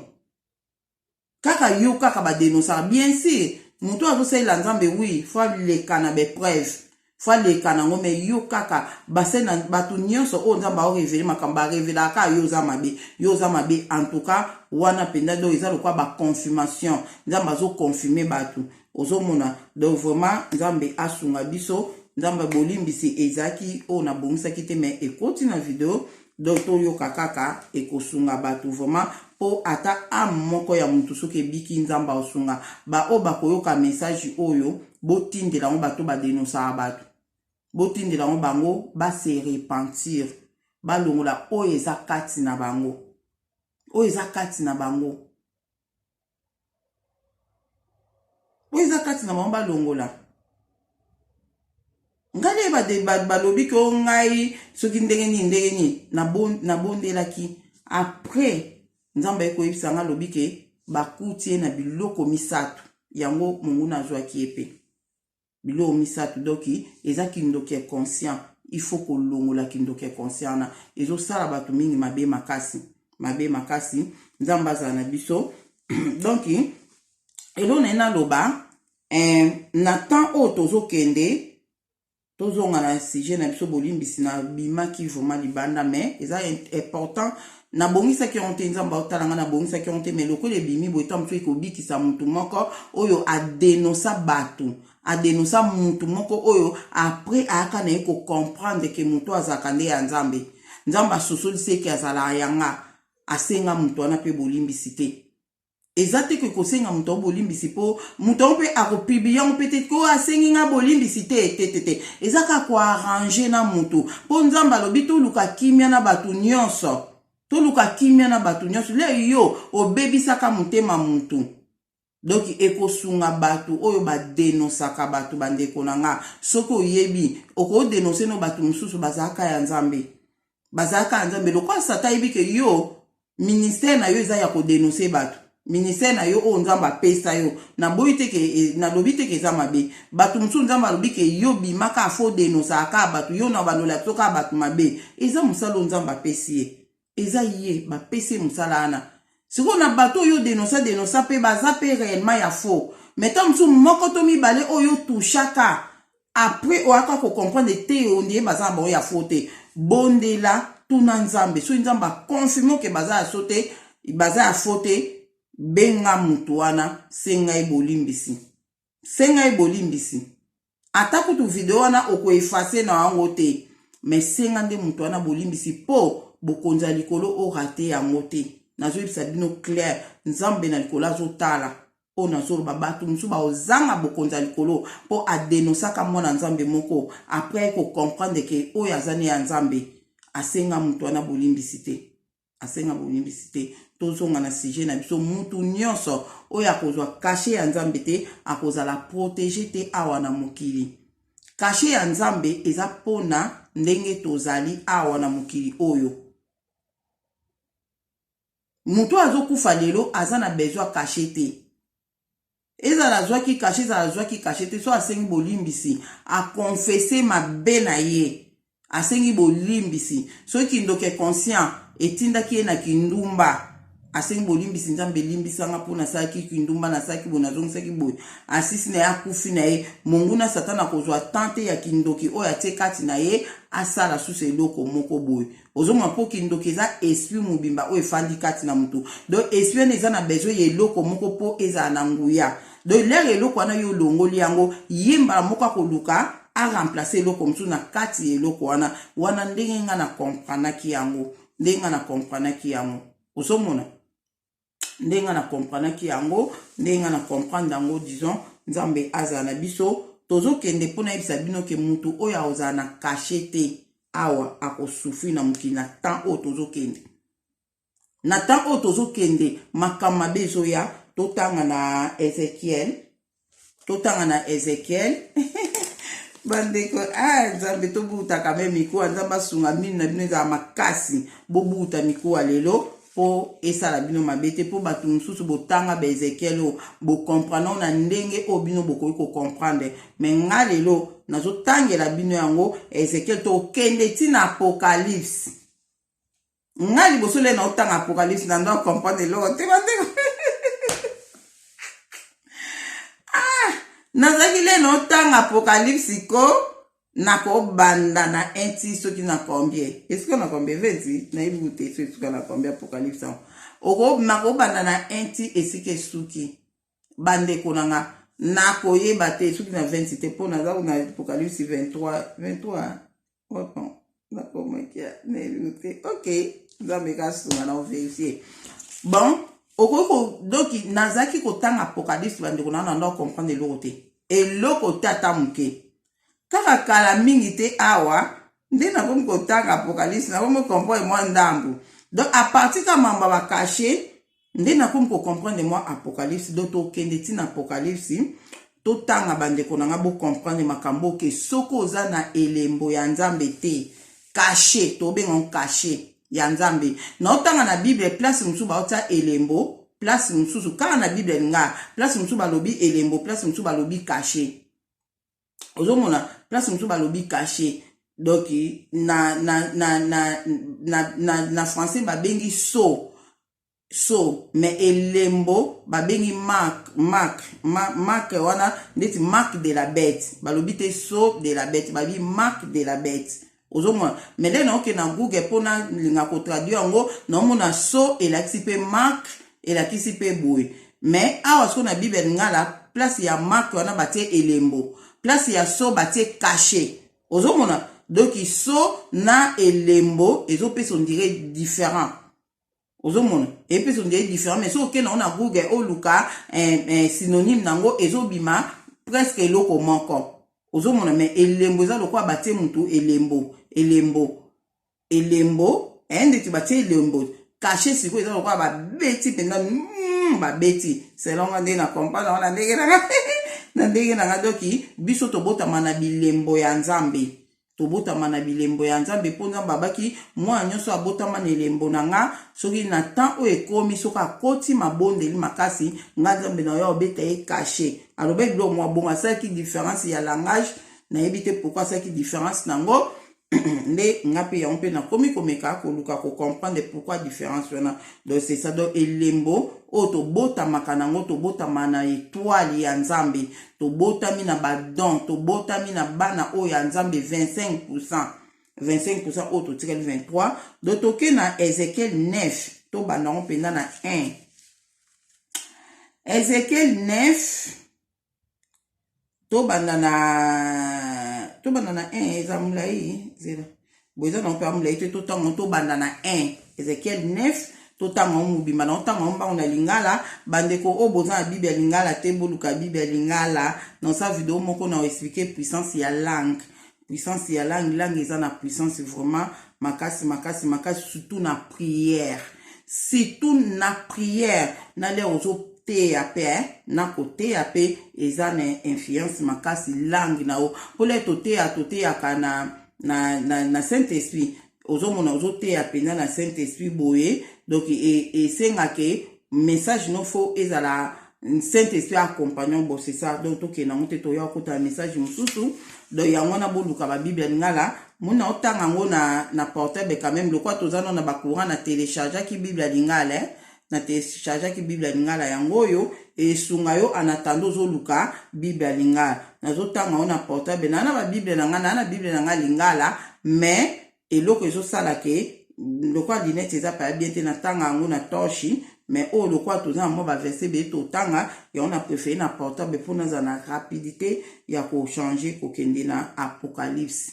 kaka yo kaka badenosaka. Bien sûr, moto azosalela Nzambe, oui, fo aleka na baépreuve, fo aleka nango. Mais yo kaka basali na bato nyonso oyo Nzambe aorevele makambo, barevelaka yo oza mabe, yo oza mabe. En tout cas wana mpenza, donc eza lokwa baconfirmation, Nzambe azoconfirme bato, ozomona. Donc vraiment Nzambe asunga biso. Nzambe bolimbisi, ezalaki oyo nabongisaki te, mais ekoti na video. Donc toyoka kaka, ekosunga bato vraiment, mpo ata âme moko ya motu soki ebiki, Nzambe aosunga. Baoyo bakoyoka message oyo, botindela yango bato badenosaka bato, botindela yango bango base repentir, balongola oyo eza kati na bango, oyo eza kati na bango, oyo eza kati na bango, balongola. Ngai nde balobi ke o ngai soki ndenge nini, ndenge nini, nabondelaki. Après Nzambe aye koyebisa nga, alobi ke bakuti ye na biloko misato. Yango monguna azwaki ye mpe biloko misato. Donc eza kindoki ya conscient. Il faut kolongola kindoki ya conscient wana, ezosala bato mingi mabe makasi, mabe makasi. Nzambe azala na biso. Donc eloko na ye naloba na temps oyo tozokende, tozonga na sujet na biso. Bolimbisi, nabimaki vraiment libanda, mais eza important. Nabongisaki yango te, Nzambe aotala nga, nabongisaki yango te. Mais lokola ebimi boye, ta mosusu ekobikisa motu moko oyo adenosa bato, adenosa motu moko oyo après ayaka na ye kocomprendre ke motu azalaka nde ya Nzambe. Nzambe asosolisi eke azalaka yanga, asenga motu wana mpe bolimbisi te. Eza te ke kosenga moto yango bolimbisi mpo moto yango mpe akopublie yango mpe te ko asengi nga bolimbisi te, te, te, te. Eza kaka koarrange na motu, mpo Nzambe alobi toluka kimia na bato nyonso, toluka kimia na bato nyonso. Le yo obebisaka motema motu. Donc ekosunga bato oyo badenosaka bato. Bandeko na nga, soki oyebi okodenonse no bato mosusu, bazalaka ya Nzambe, bazalaka ya Nzambe. Lokola Satan ayebi ke yo, ministère na yo eza ya kodenonse bato, ministère na yo oyo Nzambe apesa yo, naboyi te ke nalobi te ke eza mabe. Bato mosusu, Nzambe alobi ke yo bimaka, afo denosaka kaka bato, yo na bandola biso kaka bato mabe. Eza mosala oyo Nzambe apesi ye, eza ye bapesi ye mosala wana. Sikoyo na bato oyo denosa denosa mpe baza mpe réellement ya faux, mais ntango mosusu moko to mibale oyo tushaka, après oyaka kocomprendre te, ondie baza na bango ya faux te. Bondela, tuna Nzambe. Soki Nzambe aconfirme ke baza ya so te, baza ya faux te, benga motu wana, senga ye bolimbisi, senga ye bolimbisi. Ata kutu video wana okoeffacer na yango te, mais senga nde moto wana bolimbisi, mpo bokonzi ya likolo orater yango te. Nazoyebisa bino clair, Nzambe na likolo azotala oyo nazoloba. Bato mosusu baozanga bokonzi ya likolo mpo adenosaka mwana Nzambe moko, après aye kocomprendre ke oyo aza ne ya Nzambe, asenga moto wana bolimbisi te, asenga bolimbisi te. Tozonga na sujet na biso. Mutu nyonso oyo akozwa cachet ya Nzambe te, akozala protégé te awa na mokili. Cachet ya Nzambe eza mpona ndenge tozali awa na mokili oyo. Moto oyo azokufa lelo aza na besoin cachet te. Ezala azwaki cachet, ezala azwaki cachet te, so asengi bolimbisi, aconfesser mabe na ye, asengi bolimbisi. Soki kindoki conscient etindaki ye na kindumba, asengi bolimbisi: "Nzambe, elimbisanga mpo nasalaki kindumba, nasalaki boye, nazongisaki boye." Asisi na ye, akufi na ye. Monguna Satana akozwa tante ya kindoki oyo atie kati na ye, asala susu eloko moko boye. Ozomona, mpo kindoki eza esprit mobimba oyo efandi kati na motu. Donc esprit wana eza na besoin ya eloko moko mpo ezala na nguya. Donc lere eloko wana yo olongoli yango, ye mbala moko akoluka aremplacer eloko mosusu na kati ya eloko wana. Wana ndenge nga na comprenaki yango, ndenge nga na comprenaki yango. Ozomona ndenge nga na comprenaki yango, ndenge nga na comprendre yango. Disons, Nzambe azala na biso. Tozokende mpona yebisa bino ke mutu oyo akozala na cachet te awa, akosouffrir na mokili. Na temps oyo tozokende, na temps oyo tozokende, makambo mabe ezoya. Totanga na Ezekiel, totanga na Ezekiel, bandeko. Ah, Nzambe, tobutaka me mikuwa. Nzambe asunga mino na bino ezala makasi. Bobuta mikuwa lelo mpo esala bino mabe te, mpo bato mosusu botanga baEzekiel oyo, bocomprendre na ndenge oyo bino bokoki kocomprendre. Mais nga lelo nazotangela bino yango, Ezekiel, tokende ntina Apocalypse. Nga liboso le naotanga Apocalypse, na ndo comprendre eloko te, bandeko. Ah, nazalaki le naotanga Apocalypse ko nakobanda na 1 ti soki na combien, esika na combien, 20, nayebi te so esuka na combien Apocalypse yango. Nakobanda na 1 ti esika esuki, bandeko na nga, nakoyeba te soki na 20 te, mpo naza na Apocalypse 23, 23 bon, nakomaki, nayebi te. Ok, Nzambe kasunga na ovérifier. Bon, okoki. Donc nazalaki kotanga Apocalypse, bandeko na nga, na ndo comprendre eloko te, eloko te ata moke. Kaka kala mingi te awa nde nakomi kotanga Apocalypse, nakomi comprendre mwa ndambu. Donc à partir ka mambo ya bacachet nde nakomi kocomprendre mwa Apocalypse. Donc tokende ntina Apocalypse, totanga, bandeko na nga, bocomprendre makambo oke. Soki oza na elembo ya Nzambe te, cachet, tobenga cachet ya Nzambe. Naotanga na Bible, place mosusu baotia elembo, place mosusu kaka na Bible nga, place mosusu balobi elembo, place mosusu balobi cachet. Ozomona, place mosusu balobi cachet. Donc na français babengi sceau, sceau, mais elembo babengi marque, marque, marque wana ndeti marque de la bête. Balobi te sceau de la bête, balobi marque de la bête. Ozomona, mais nde naoke na Google mpona linga kotraduire yango, naomona sceau elakisi mpe marque, elakisi mpe boye. Mais awa sikoyo na Bible lingala, place ya marque wana batie elembo, place ya sceau batie cachet. Ozomona, donc sceau na elembo ezopesa on dirait différent. Ozomona, epesa on dirait différent. Mais soki okende nango na Google, oluka synonyme nango, ezobima presque eloko moko. Ozomona, mais elembo eza lokola batie mutu elembo, elembo, elembo, ndeti batie elembo. Cachet sikoyo eza lokola babeti mpenza. Babeti selon nga nde na comprendre yango na ndenge na nga, na ndenge na nga. Donc biso tobotama na bilembo ya Nzambe, tobotama na bilembo ya Nzambe, mpo Nzambe abaki mwana nyonso abotama na elembo na nga, soki na temps oyo ekomi, soki akoti mabondeli makasi, nga Nzambe na yo obeta ye cachet. Alobaki biloko mwa bongo, asalaki différence ya langage, nayebi te pourquoi asalaki différence nango. Nde nga mpe yango mpe nakomi komeka koluka kocomprendre pourquoi différence wana. Donc c'est ça. Donc elembo oyo tobotamaka nango, tobotama na étoile ya Nzambe, tobotami na badon, tobotami na bana oyo ya Nzambe 25%, 25% oyo totikali 23. Donc toke na Ezekiel 9, tobanda yango mpenza na 1. Ezekiel 9, tobanda na 1. Eza molai, zela boye, eza nango mpe molai te. Totango, tobanda na 1, Ezekiel 9, totanga ngo mobimba na otanga ngo mbango na lingala. Bandeko oyo boza na Bible ya lingala te, boluka Bible ya lingala. Naosala video moko na oexpliquer puissance ya langue, puissance ya langue. Langue eza na puissance vraiment makasi, makasi, makasi, surtout na prière, surtout na prière. Na l'heure ozoteya mpe, na koteya mpe eza na influence makasi, langue na yo. Mpo l'heure toteya, toteyaka na Saint Esprit. Ozomona, ozoteya mpenza na Saint Esprit boye. Donc esengake message no fo ezala Saint Esprit accompagnant. Bon, c'est ça. Donc tokende yango te, toya kokota message mosusu. Donc yango wana, boluka babible ya lingala. Mona otanga yango na portable quand même. Lokwa toza no na bacourant, na téléchargeaki Bible ya lingala, eh? Na téléchargeaki Bible ya lingala, yango oyo esunga yo en attendant ozoluka Bible ya lingala. Nazotanga yango na portable. Naa na babible na ngai, naa na Bible na ngai lingala, mais eloko ezosala ke lokwa lunette eza paya bien te, natanga yango na torche. Mais oyo lokwa toza na mwa baverset ebele totanga yango, na préféré na portable mpo nazala na rapidité ya kochanger, kokende na Apocalypse.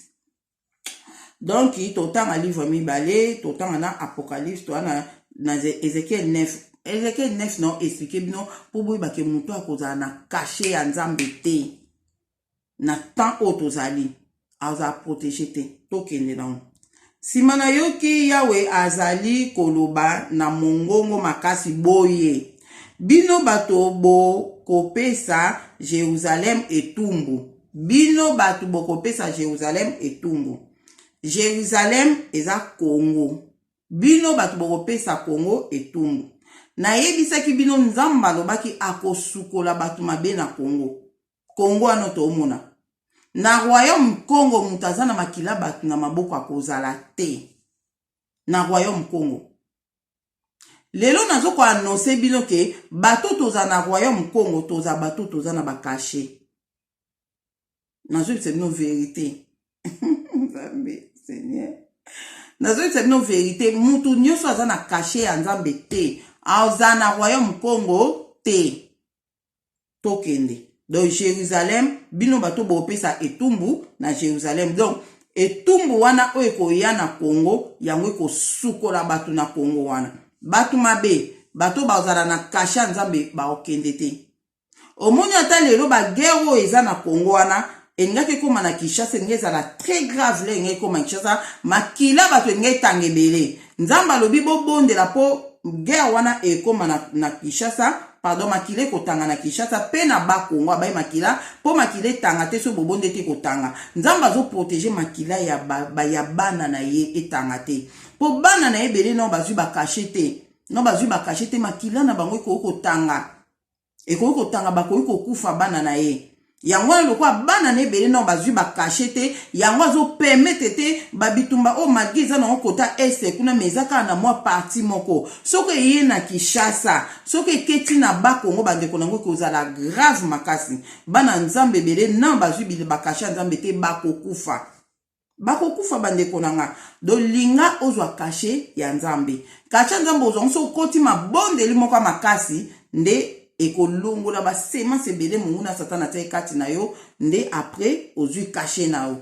Donc totanga livre mibale, totanga na Apocalypse, toa na Ezekiel 9. Ezekiel 9 na expliquer bino mpo boyebake moto akozala na cachet ya Nzambe te na temps oyo tozali, azala protégé te. Tokende nango. Nsima nayoki Yawe azali koloba na mongongo makasi boye: "Bino bato bokopesa Jérusalem etumbu, bino bato bokopesa Jérusalem etumbu." Jérusalem eza Congo. "Bino bato bokopesa Congo etumbu." Nayebisaki bino, Nzambe alobaki akosukola bato mabe na Congo. Congo wana toomona na royaume Congo, moto aza na makila bato na maboko akozala te na royaume Congo. Lelo nazokoannoncer bino ke bato toza na royaume Congo, toza bato toza na bacachet. Nazoyebisa bino vérité, Nzambe Seigneur, nazoyebisa bino vérité. Mutu nyonso aza na cachet ya Nzambe te aza na royaume Congo te. Tokende. Donc Jérusalem, bino bato bopesa etumbu na Jérusalem. Donc etumbu wana oyo ekoya na Congo, yango ekosukola bato na Congo wana, bato mabe, bato bazala na cachet ya Nzambe baokende te. Omoni, ata lelo baguerre oyo eza na Congo wana elingaki ekóma na Kinshasa, elingi ezala très grave. Le elingi ekóma Kinshasa, makila bato elingi etanga ebele. Nzambe alobi bobondela mpo guerre wana ekóma na Kinshasa, pardon, makila ekotanga na Kinshasa mpe na Bakongo. Abayi makila mpo makila etanga te. So bobonde te, ekotanga. Nzambe azoprotéger makila ya bana na ye etanga te, mpo bana na ye ebele nao bazwi bacachet te, no bazwi bacachet te. Makila na bango ekoki kotanga, ekoki kotanga, bakoki kokufa bana na ye. Yango wana, lokola bana na ebele nao bazwi bacachet te, yango azopermettre te babitumba oyo. Malgré eza nango kota Est kuna, mais eza kaka na mwa partie moko. Soki eye na Kinshasa, soki eketi na Bakongo, bandeko nango ekozala grave makasi. Bana Nzambe ebele nao bazwi bacachet ya Nzambe te, bakokufa, bakokufa, bandeko na nga. Donc linga ozwa cachet ya Nzambe. Cachet ya Nzambe ozwa so okoti mabondeli moko ya makasi, nde ekolongola basemence ebele monguna Satana atia kati na yo. Nde après ozwi cachet na yo,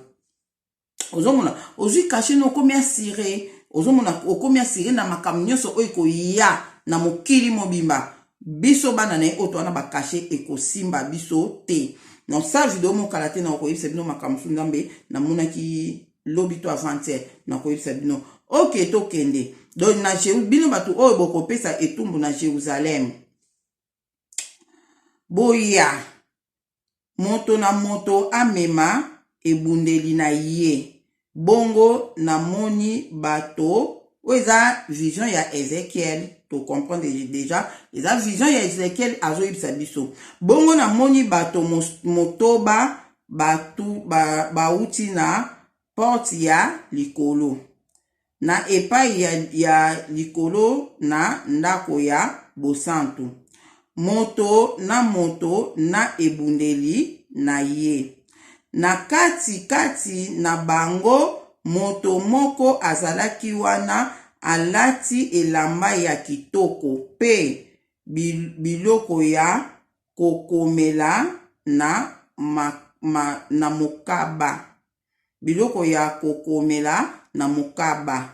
ozomona ozwi cachet na okomi assuré. Ozomona, okomi assuré na makambo nyonso oyo ekoya na mokili mobimba. Biso bana na ye oyo towana bacachet, ekosimba biso te. Nosala video mokala te, na koyebisa bino makambo mosusu Nzambe namonaki lobi to avant-hier, nakoyebisa bino. Ok, tokende. Donc na bino bato oyo bokopesa etumbu na Jérusalem. Boya! Moto na moto amema ebundeli na ye. Bongo namoni bato, oyo eza vision ya Ezekiel, to comprendre deja, eza vision ya Ezekiel azoyebisa biso. Bongo namoni bato motoba batu, ba, bauti na porte ya likolo, na epai ya, ya likolo na ndako ya bosantu, moto na moto na ebundeli na ye. Na kati kati na bango, moto moko azalaki wana alati elamba ya kitoko mpe biloko ya kokomela na, ma, ma, na mokaba. Biloko ya kokomela na mokaba.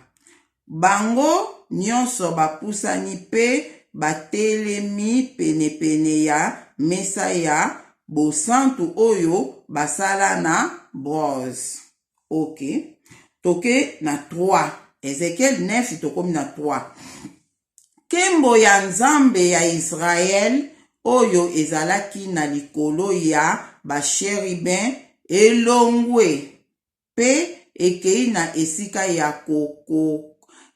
Bango nyonso bapusani mpe batelemi penepene ya mesa ya bosantu oyo basala na bronze. Ok. Toke na 3. Ezekiel 9 tokomi na 3. Nkembo ya Nzambe ya Yisraele oyo ezalaki na likolo ya basheribe elongwe mpe ekei na esika ya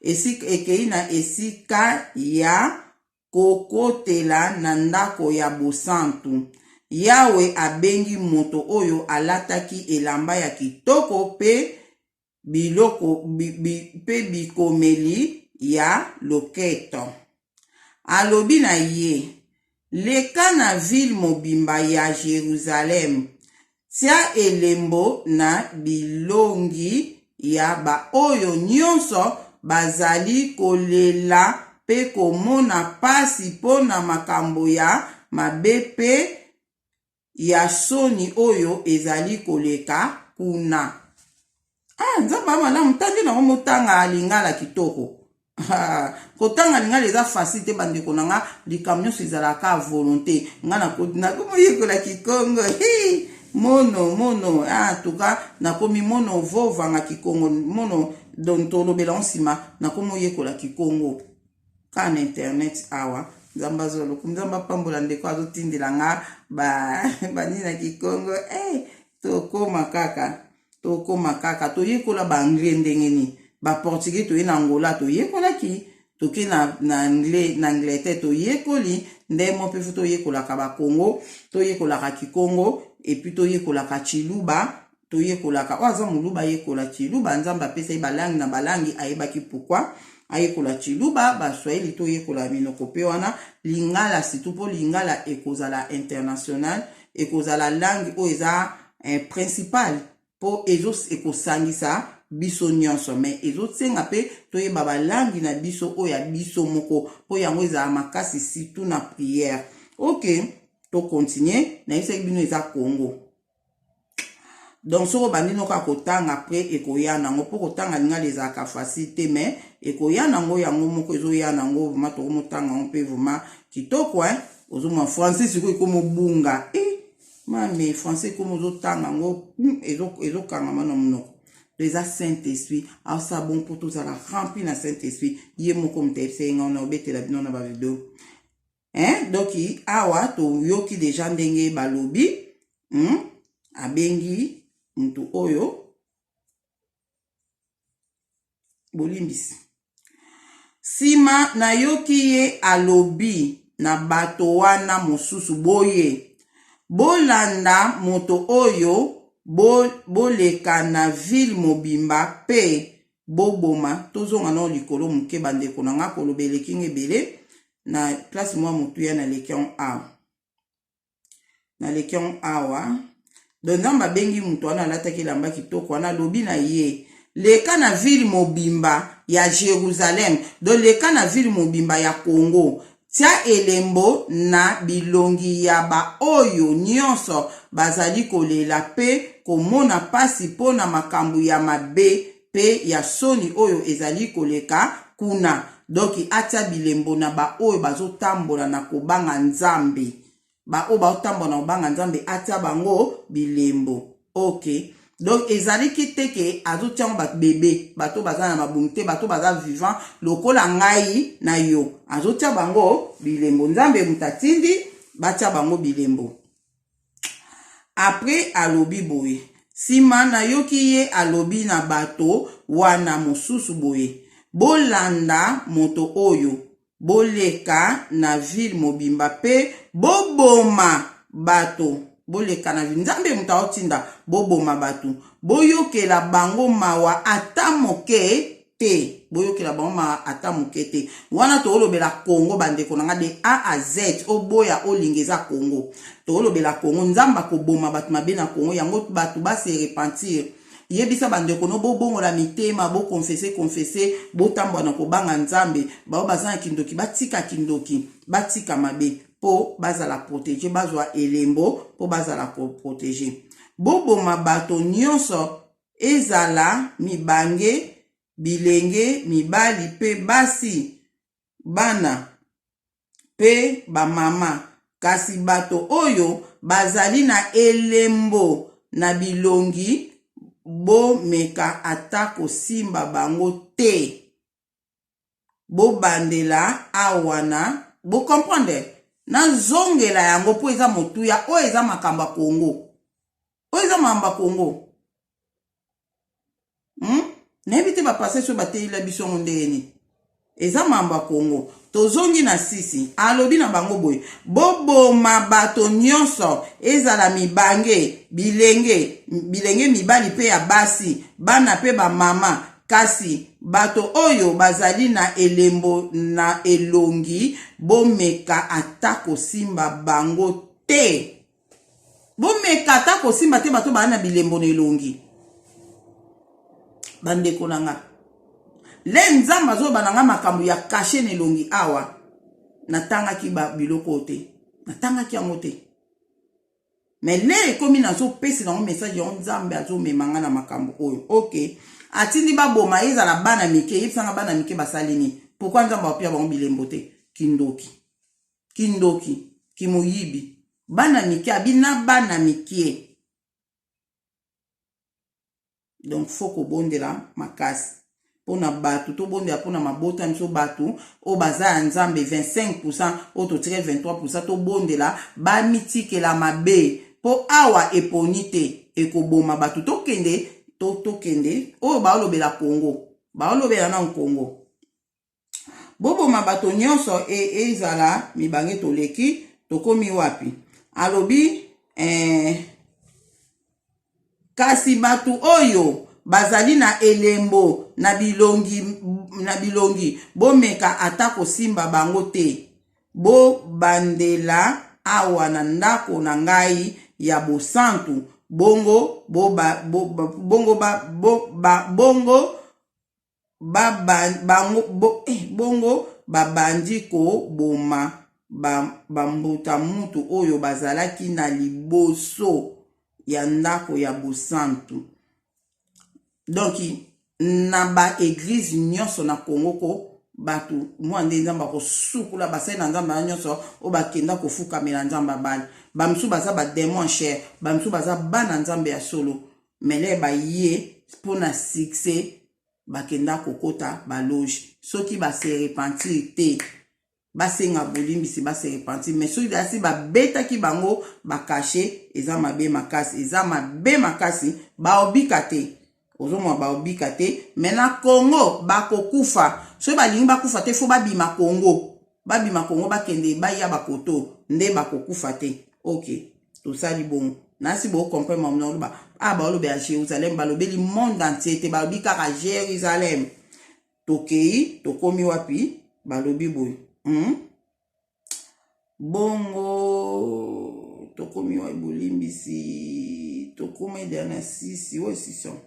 ekei na esika ya kokotela na ndako ya bosantu. Yawe abengi moto oyo alataki elamba ya kitoko mpe biloko mpe bikomeli ya loketo. Alobi na ye, Leka na vile mobimba ya Jerusalem, tia elembo na bilongi ya baoyo nyonso bazali kolela mpe komona pasi mpo na makambo ya mabe mpe ya soni oyo ezali koleka kuna. Ah, Nzambe ya malamu, tandi nango motanga lingala kitoko. Ah, kotanga lingala eza facile te bandeko na nga, likambo nyonso ezalaka volonté. Nga nakomoyekola kikongo hi mono mono, ah, en tout cas nakomi mono vovanga kikongo mono, donc tolobela ngo nsima, nakomoyekola kikongo. Kaka na internet awa nzambe azwa lokumu nzambe apambola ndeko azotindela nga banini na kikongo eh, tokoma kaka tokoma kaka toyekola baanglais ndenge nini baportugais toye na angola toyekolaki toke na, na, anglais, na angleterre toyekoli nde mo mpe fo toyekolaka bakongo toyekolaka kikongo epuis toyekolaka chiluba toyekolaka oyo aza moluba ayekola tshiluba nzambe apesa ye balangi na balangi ayebaki pourquoi ayekola tshiluba baswahili toyekola minoko mpe wana lingala surtout mpo lingala ekozala international ekozala langue oyo eza eh, principal mpo ekosangisa biso nyonso me ezosenga mpe toyeba balangi na biso oyo ya biso moko mpo yango ezala makasi surtout na prière ok tokontinue nayebisaki bino eza congo donc soki obandi no kaka kotanga après ekoya nango mpo kotanga lingala ezalaka facile te mais ekoya nango yango moko ezoya nango vraimen tokomotanga yango mpe vraimen kitoko hein ozomona français sikoyo ekomobunga e eh, mame français ekomi ozotanga yango hmm, ezokangama na monoko to eza saint esprit aosala bon mpo tozala rempli na saint esprit ye moko moto ayebisa ye ngai na obetela bino na bavideo Hein? Donc awa toyoki deja ndenge balobi hmm? Abengi mutu oyo bolimbisi. Sima nayoki ye alobi na bato wana mosusu boye, bolanda moto oyo bo, boleka na ville mobimba pe boboma. Tozonga nao likolo moke bandeko na nga, koloba eleki nga ebele na place mwa motuya naleki yango awa naleki yango awa donc nzambe abengi moto wana alataki elamba kitoko wana alobi na ye leka na ville mobimba ya Jerusalem donc leka na ville mobimba ya Congo tia elembo na bilongi ya baoyo nyonso bazali kolela mpe komona mpasi mpo na makambo ya mabe pe ya soni oyo ezali koleka kuna donc atia bilembo na ba oyo bazotambola na kobanga nzambe ba oyo baotambola na kobanga nzambe atia bango bilembo ok donc ezaliki te ke azotia yango bato bebe bato baza na mabumu te bato baza vivant lokola ngai na yo azotia bango bilembo nzambe moto atindi. Batia bango bilembo. Après alobi boye, sima nayoki ye alobi na bato wana mosusu boye, Bolanda moto oyo, boleka na ville mobimba pe boboma bato, boleka na ville, Nzambe moto aotinda boboma bato, boyokela bango mawa ata moke te, boyokela bango mawa ata moke te. Wana toolobela Congo bandeko na nga de A à Z, oboya olinga eza Congo, toolobela Congo. Nzambe akoboma bato mabe na Congo, yango bato ba se repentir. Yebisa bandeko no bobongola mitema, bokonfese konfese, botambwa na kobanga Nzambe. Bao baza na kindoki batika kindoki, batika mabe mpo bazala protege, bazwa elembo mpo bazala koprotege. Boboma bato nyonso, ezala mibange, bilenge mibali mpe basi, bana mpe bamama, kasi bato oyo bazali na elembo na bilongi, bomeka ata kosimba bango te. Bobandela awa na bo comprendre, nazongela yango mpo eza motuya. Oyo eza makambo ya Congo, oyo eza makambo ya Congo. Nayebi te bapase so bateyela biso yango ndenge nini. Eza mambo ya Congo. Tozongi na sisi, alobi na bango boye, boboma bato nyonso, ezala mibange, bilenge, bilenge mibali mpe ya basi, bana mpe bamama, kasi bato oyo bazali na elembo na elongi, bomeka ata kosimba bango te. Bomeka ata kosimba te bato baa na bilembo na elongi. Bandeko na nga, le Nzambe azoloba na nga makambo ya kashe na elongi awa, natangaki ba biloko oyo te, natangaki yango te, mais le ekomi nazopesi nango message yango, Nzambe azomema nga na makambo oyo. Ok, atindi baboma, ezala bana mike. Yebisanga, bana mike basali nini? Pourquoi Nzambe apia bango bilembo te? Kindoki, kindoki, kimoyibi. Bana mike, abi na bana mike. Donc faut kobondela makasi mpona bato, tobondela mpona mabota biso, bato oyo baza ya Nzambe 25%, oyo totikali 23%, tobondela bamitikela mabe, mpo awa eponi te, ekoboma bato. Tokende, tokende oyo baolobela Congo, baolobela na Congo. Boboma bato nyonso, ezala mibange. Toleki, tokomi wapi? Alobi kasi bato oyo bazali na elembo na bilongi, na bilongi, bomeka ata kosimba bango te. Bobandela awa na ndako na ngai ya bosantu, bongo boba, bo, bongo ba, bo, ba, bongo bango, bongo babandi koboma bambuta mutu oyo bazalaki na liboso ya ndako ya bosantu. Donc na baeglize nyonso na Kongo ko bato mwa nde Nzambe akosukula basali na Nzambe wana nyonso oyo bakenda kofukamela Nzambe abali. Bamisusu baza bademon cher, bamisusu baza bana Nzambe ya solo, mele baye mpona succès, bakenda kokota baloge. Soki base repentir te, basenga bolimbisi, base repentir. Mais soki asi babetaki bango bakashe, eza mabe makasi, eza mabe makasi, baobika te. Ozomona, baobika te. Mais na Congo bakokufa. Soki balingi bakufa te, faut babima Congo, babima Congo, bakende baya bakoto nde bakokufa te. Ok, tosali bongo. Nasi bocomprendre mamu na oloba. Ah, baolobela Jérusalem, balobeli monde entier te, balobi kaka Jérusalem. Tokei, tokomi wapi? Balobi boye, Bongo tokomi wapi? Bolimbisi, tokomi eda na sisi oyo sison.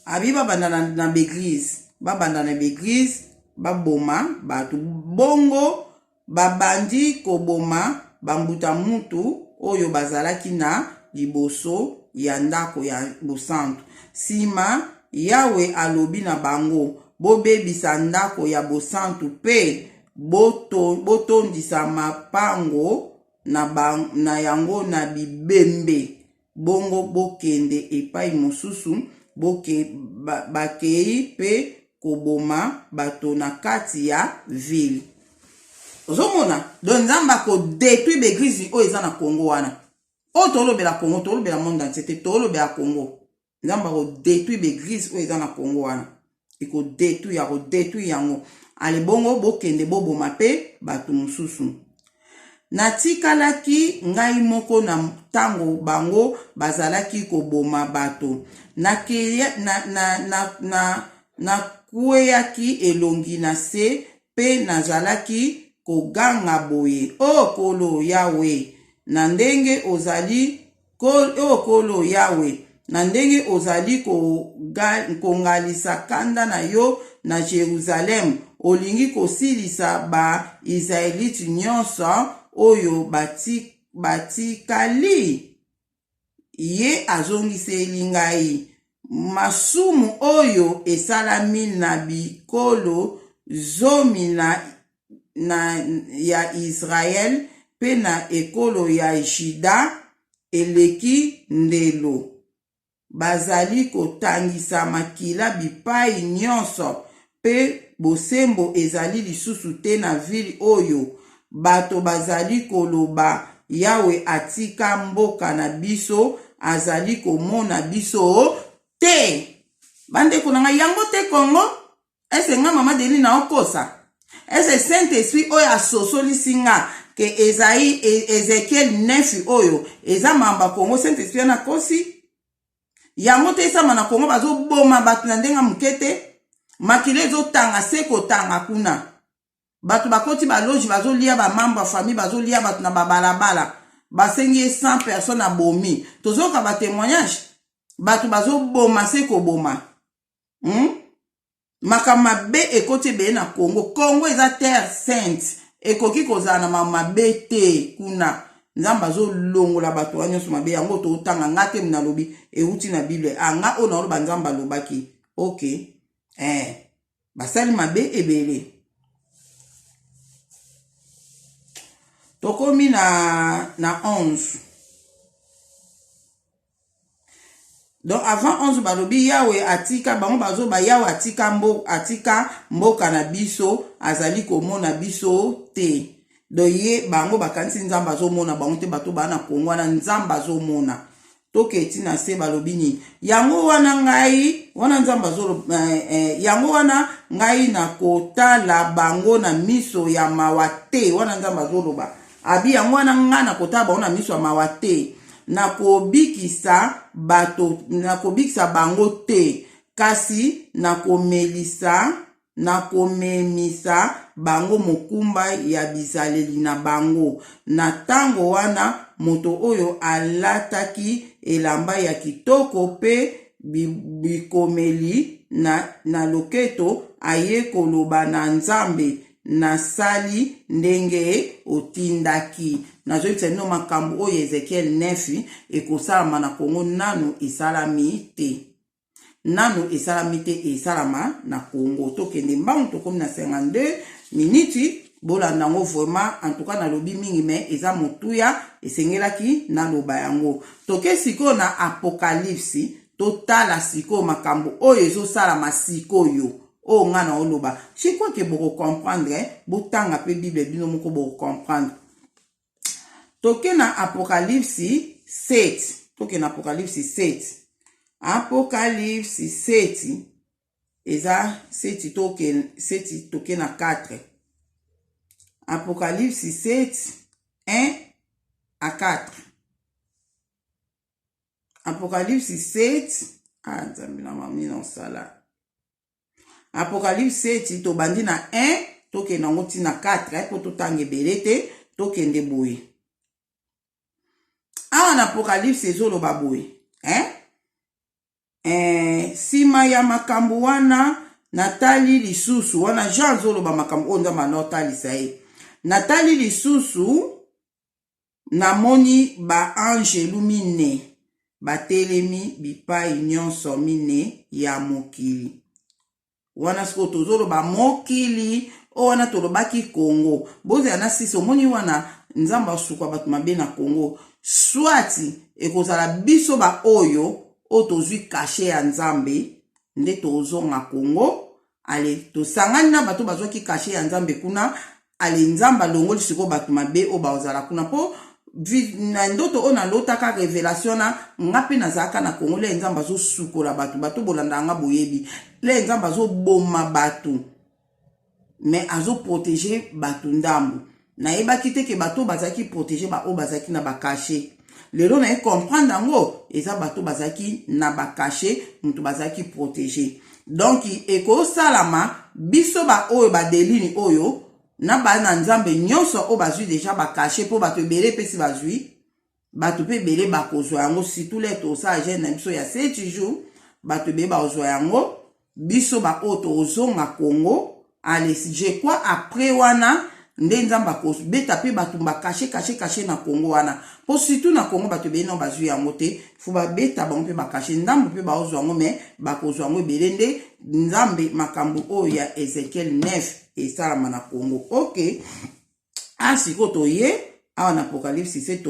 Abi babanda na baeglize, babanda na baeglize, baboma bato. Bongo babandi koboma bambuta mutu oyo bazalaki na liboso ya ndako ya bosantu. Nsima Yawe alobi na bango, bobebisa ndako ya bosantu mpe botondisa mapango na yango na bibembe, bongo bokende epai mosusu. Boke, ba, bakei mpe koboma bato na kati ya ville. Ozomona? Donc Nzambe akodetruire baeglise oyo eza na Congo wana. Oyo tolobela Congo, tolobela monde entier te, tolobela Congo. Nzambe akodetruire baeglise oyo eza na Congo wana. Ekodetruire, akodetruire yango. Ale bongo bokende boboma mpe bato mosusu. Natikalaki ngai moko na ntango bango bazalaki koboma bato. Nakweyaki elongi na se mpe nazalaki koganga boye, O Nkolo Yawe, na ndenge ozali O Nkolo Yawe, na ndenge ozali kongalisa kanda na yo na Jerusalem, olingi kosilisa ba-Israelite nyonso oyo batikali? Ye azongiseli ngai, Masumu oyo esalami na bikolo zomi na na ya Israel mpe na ekolo ya Juda eleki ndelo. Bazali kotangisa makila bipai nyonso, mpe bosembo ezali lisusu te na vile oyo. Bato bazali koloba, Yawe atika mboka na biso, azali komona biso te. Bandeko na ngai, yango te Congo? Ese nga mama Denis na okosa? Ese Saint Esprit oyo asosolisi nga ke Esaïe e, Ezekiel 9 oyo eza mamba Congo Saint Esprit wana akosi? Yango te esama na Congo bazoboma bato na ndenge moke te, makila ezotanga se kotanga kuna. Bato bakoti ba loge bazolia ba membre ya famille bazolia bato na babalabala basengi ye 100 personnes abomi. Tozoyoka ba témoignage bato bazoboma se koboma. Makambo mabe ekoti ebele na Congo. Congo eza terre sainte, ekoki kozala na makambo mabe te kuna. Nzambe azolongola bato wana nyonso mabe. Yango totanga nga te nalobi euti na Bible. Ah, nga oyo naoloba Nzambe alobaki. Ok. Basali mabe ebele. Tokomi na 11. Donc avant 11 balobi Yahweh atika bango bazoba Yahweh atika mbo, atika mboka na biso azali komona biso te. Donc ye bango bakanisi Nzambe azomona bango te bato ba na Congo wana Nzambe azomona. Toketi na se balobi nini? Yango wana ngai wana Nzambe azolo yango wana ngai nakotala bango na miso ya mawa te. Wana Nzambe azoloba. Abi yango wana ngai nakotala bango na miso ya mawa te. Nakobikisa bato, nakobikisa bango te, kasi nakomelisa, nakomemisa bango mokumba ya bizaleli na bango. Na ntango wana, moto oyo alataki elamba ya kitoko mpe bikomeli na loketo aye koloba na Nzambe, Nasali ndenge otindaki. Nazoyebisa bino makambo oyo Ezekiel 9 ekosalama na Congo nanu esalami te. Nanu esalami te esalama na Congo. Tokende mbangu tokomi na 52 minutes. Bolanda yango vraiment en tout cas nalobi mingi mais eza motuya esengelaki naloba yango. Toke sikoyo na Apocalypse totala sikoyo makambo oyo ezosalama sikoyo. Oyo nga na oloba. Je crois que boko comprendre, hein? Botanga pe Bible bino moko boko comprendre. Toke na Apocalypse 7. Toke na Apocalypse 7. Apocalypse 7 eza 7 toke 7 toke na 4. Apocalypse 7 1 à 4. Apocalypse 7 ah nzambe na mami na osala Apocalypse 7 tobandi na 1 tokende yango ti na 4 mpo totanga ebele te tokende boye awa na Apocalypse ezoloba boye hein? Nsima ya makambo wana natali lisusu wana Jean azoloba makambo oyo Nzambe anotalisa ye natali lisusu Namoni ba-anjelu mine batelemi bipai nyonso mine ya mokili. Wana sikoyo tozoloba mokili oyo wana tolobaki Congo. Bozela na sisi omoni wana Nzambe asukwa bato mabe na Congo. Soit ekozala biso ba oyo. Oyo tozwi cachet ya Nzambe nde tozonga Kongo. Ale tosangani na bato bazwaki cachet ya Nzambe kuna. Ale Nzambe alongoli sikoyo bato mabe oyo bazala kuna, mpo na ndoto oyo nalotaka, révélation na nga mpe nazalaka na Kongo. Le Nzambe azosukola bato. Bato bolanda nga boyebi, le Nzambe azoboma bato mais azoprotéger bato ndambo. Nayebaki te ke bato bazalaki protégé, baoyo bazalaki na bacachet. Lelo naye comprendre yango, eza bato bazalaki na bacachet moto bazalaki protégé. Donc ekosalama biso baoyo badelini oyo na bana Nzambe nyonso oyo bazwi déjà bacachet, mpo bato ebele epesi bazwi, bato mpe ebele bakozwa yango, surtout le tosala jeûne na biso ya 7 jours, bato ebele bakozwa yango. Biso baoyo tozonga Kongo, ale je crois après wana nde Nzambe akobeta mpe bato bacachet, cachet, cachet na Kongo wana, mpo surtout na Kongo bato ebele nao bazwi yango te. Faut babeta bango mpe bacachet ndambo mpe baozwa yango, mais bakozwa yango ebele nde Nzambe makambo oyo ya Ezekiel 9 esalama na Kongo. Ok, a sikoyo toye awa na Apocalypse se.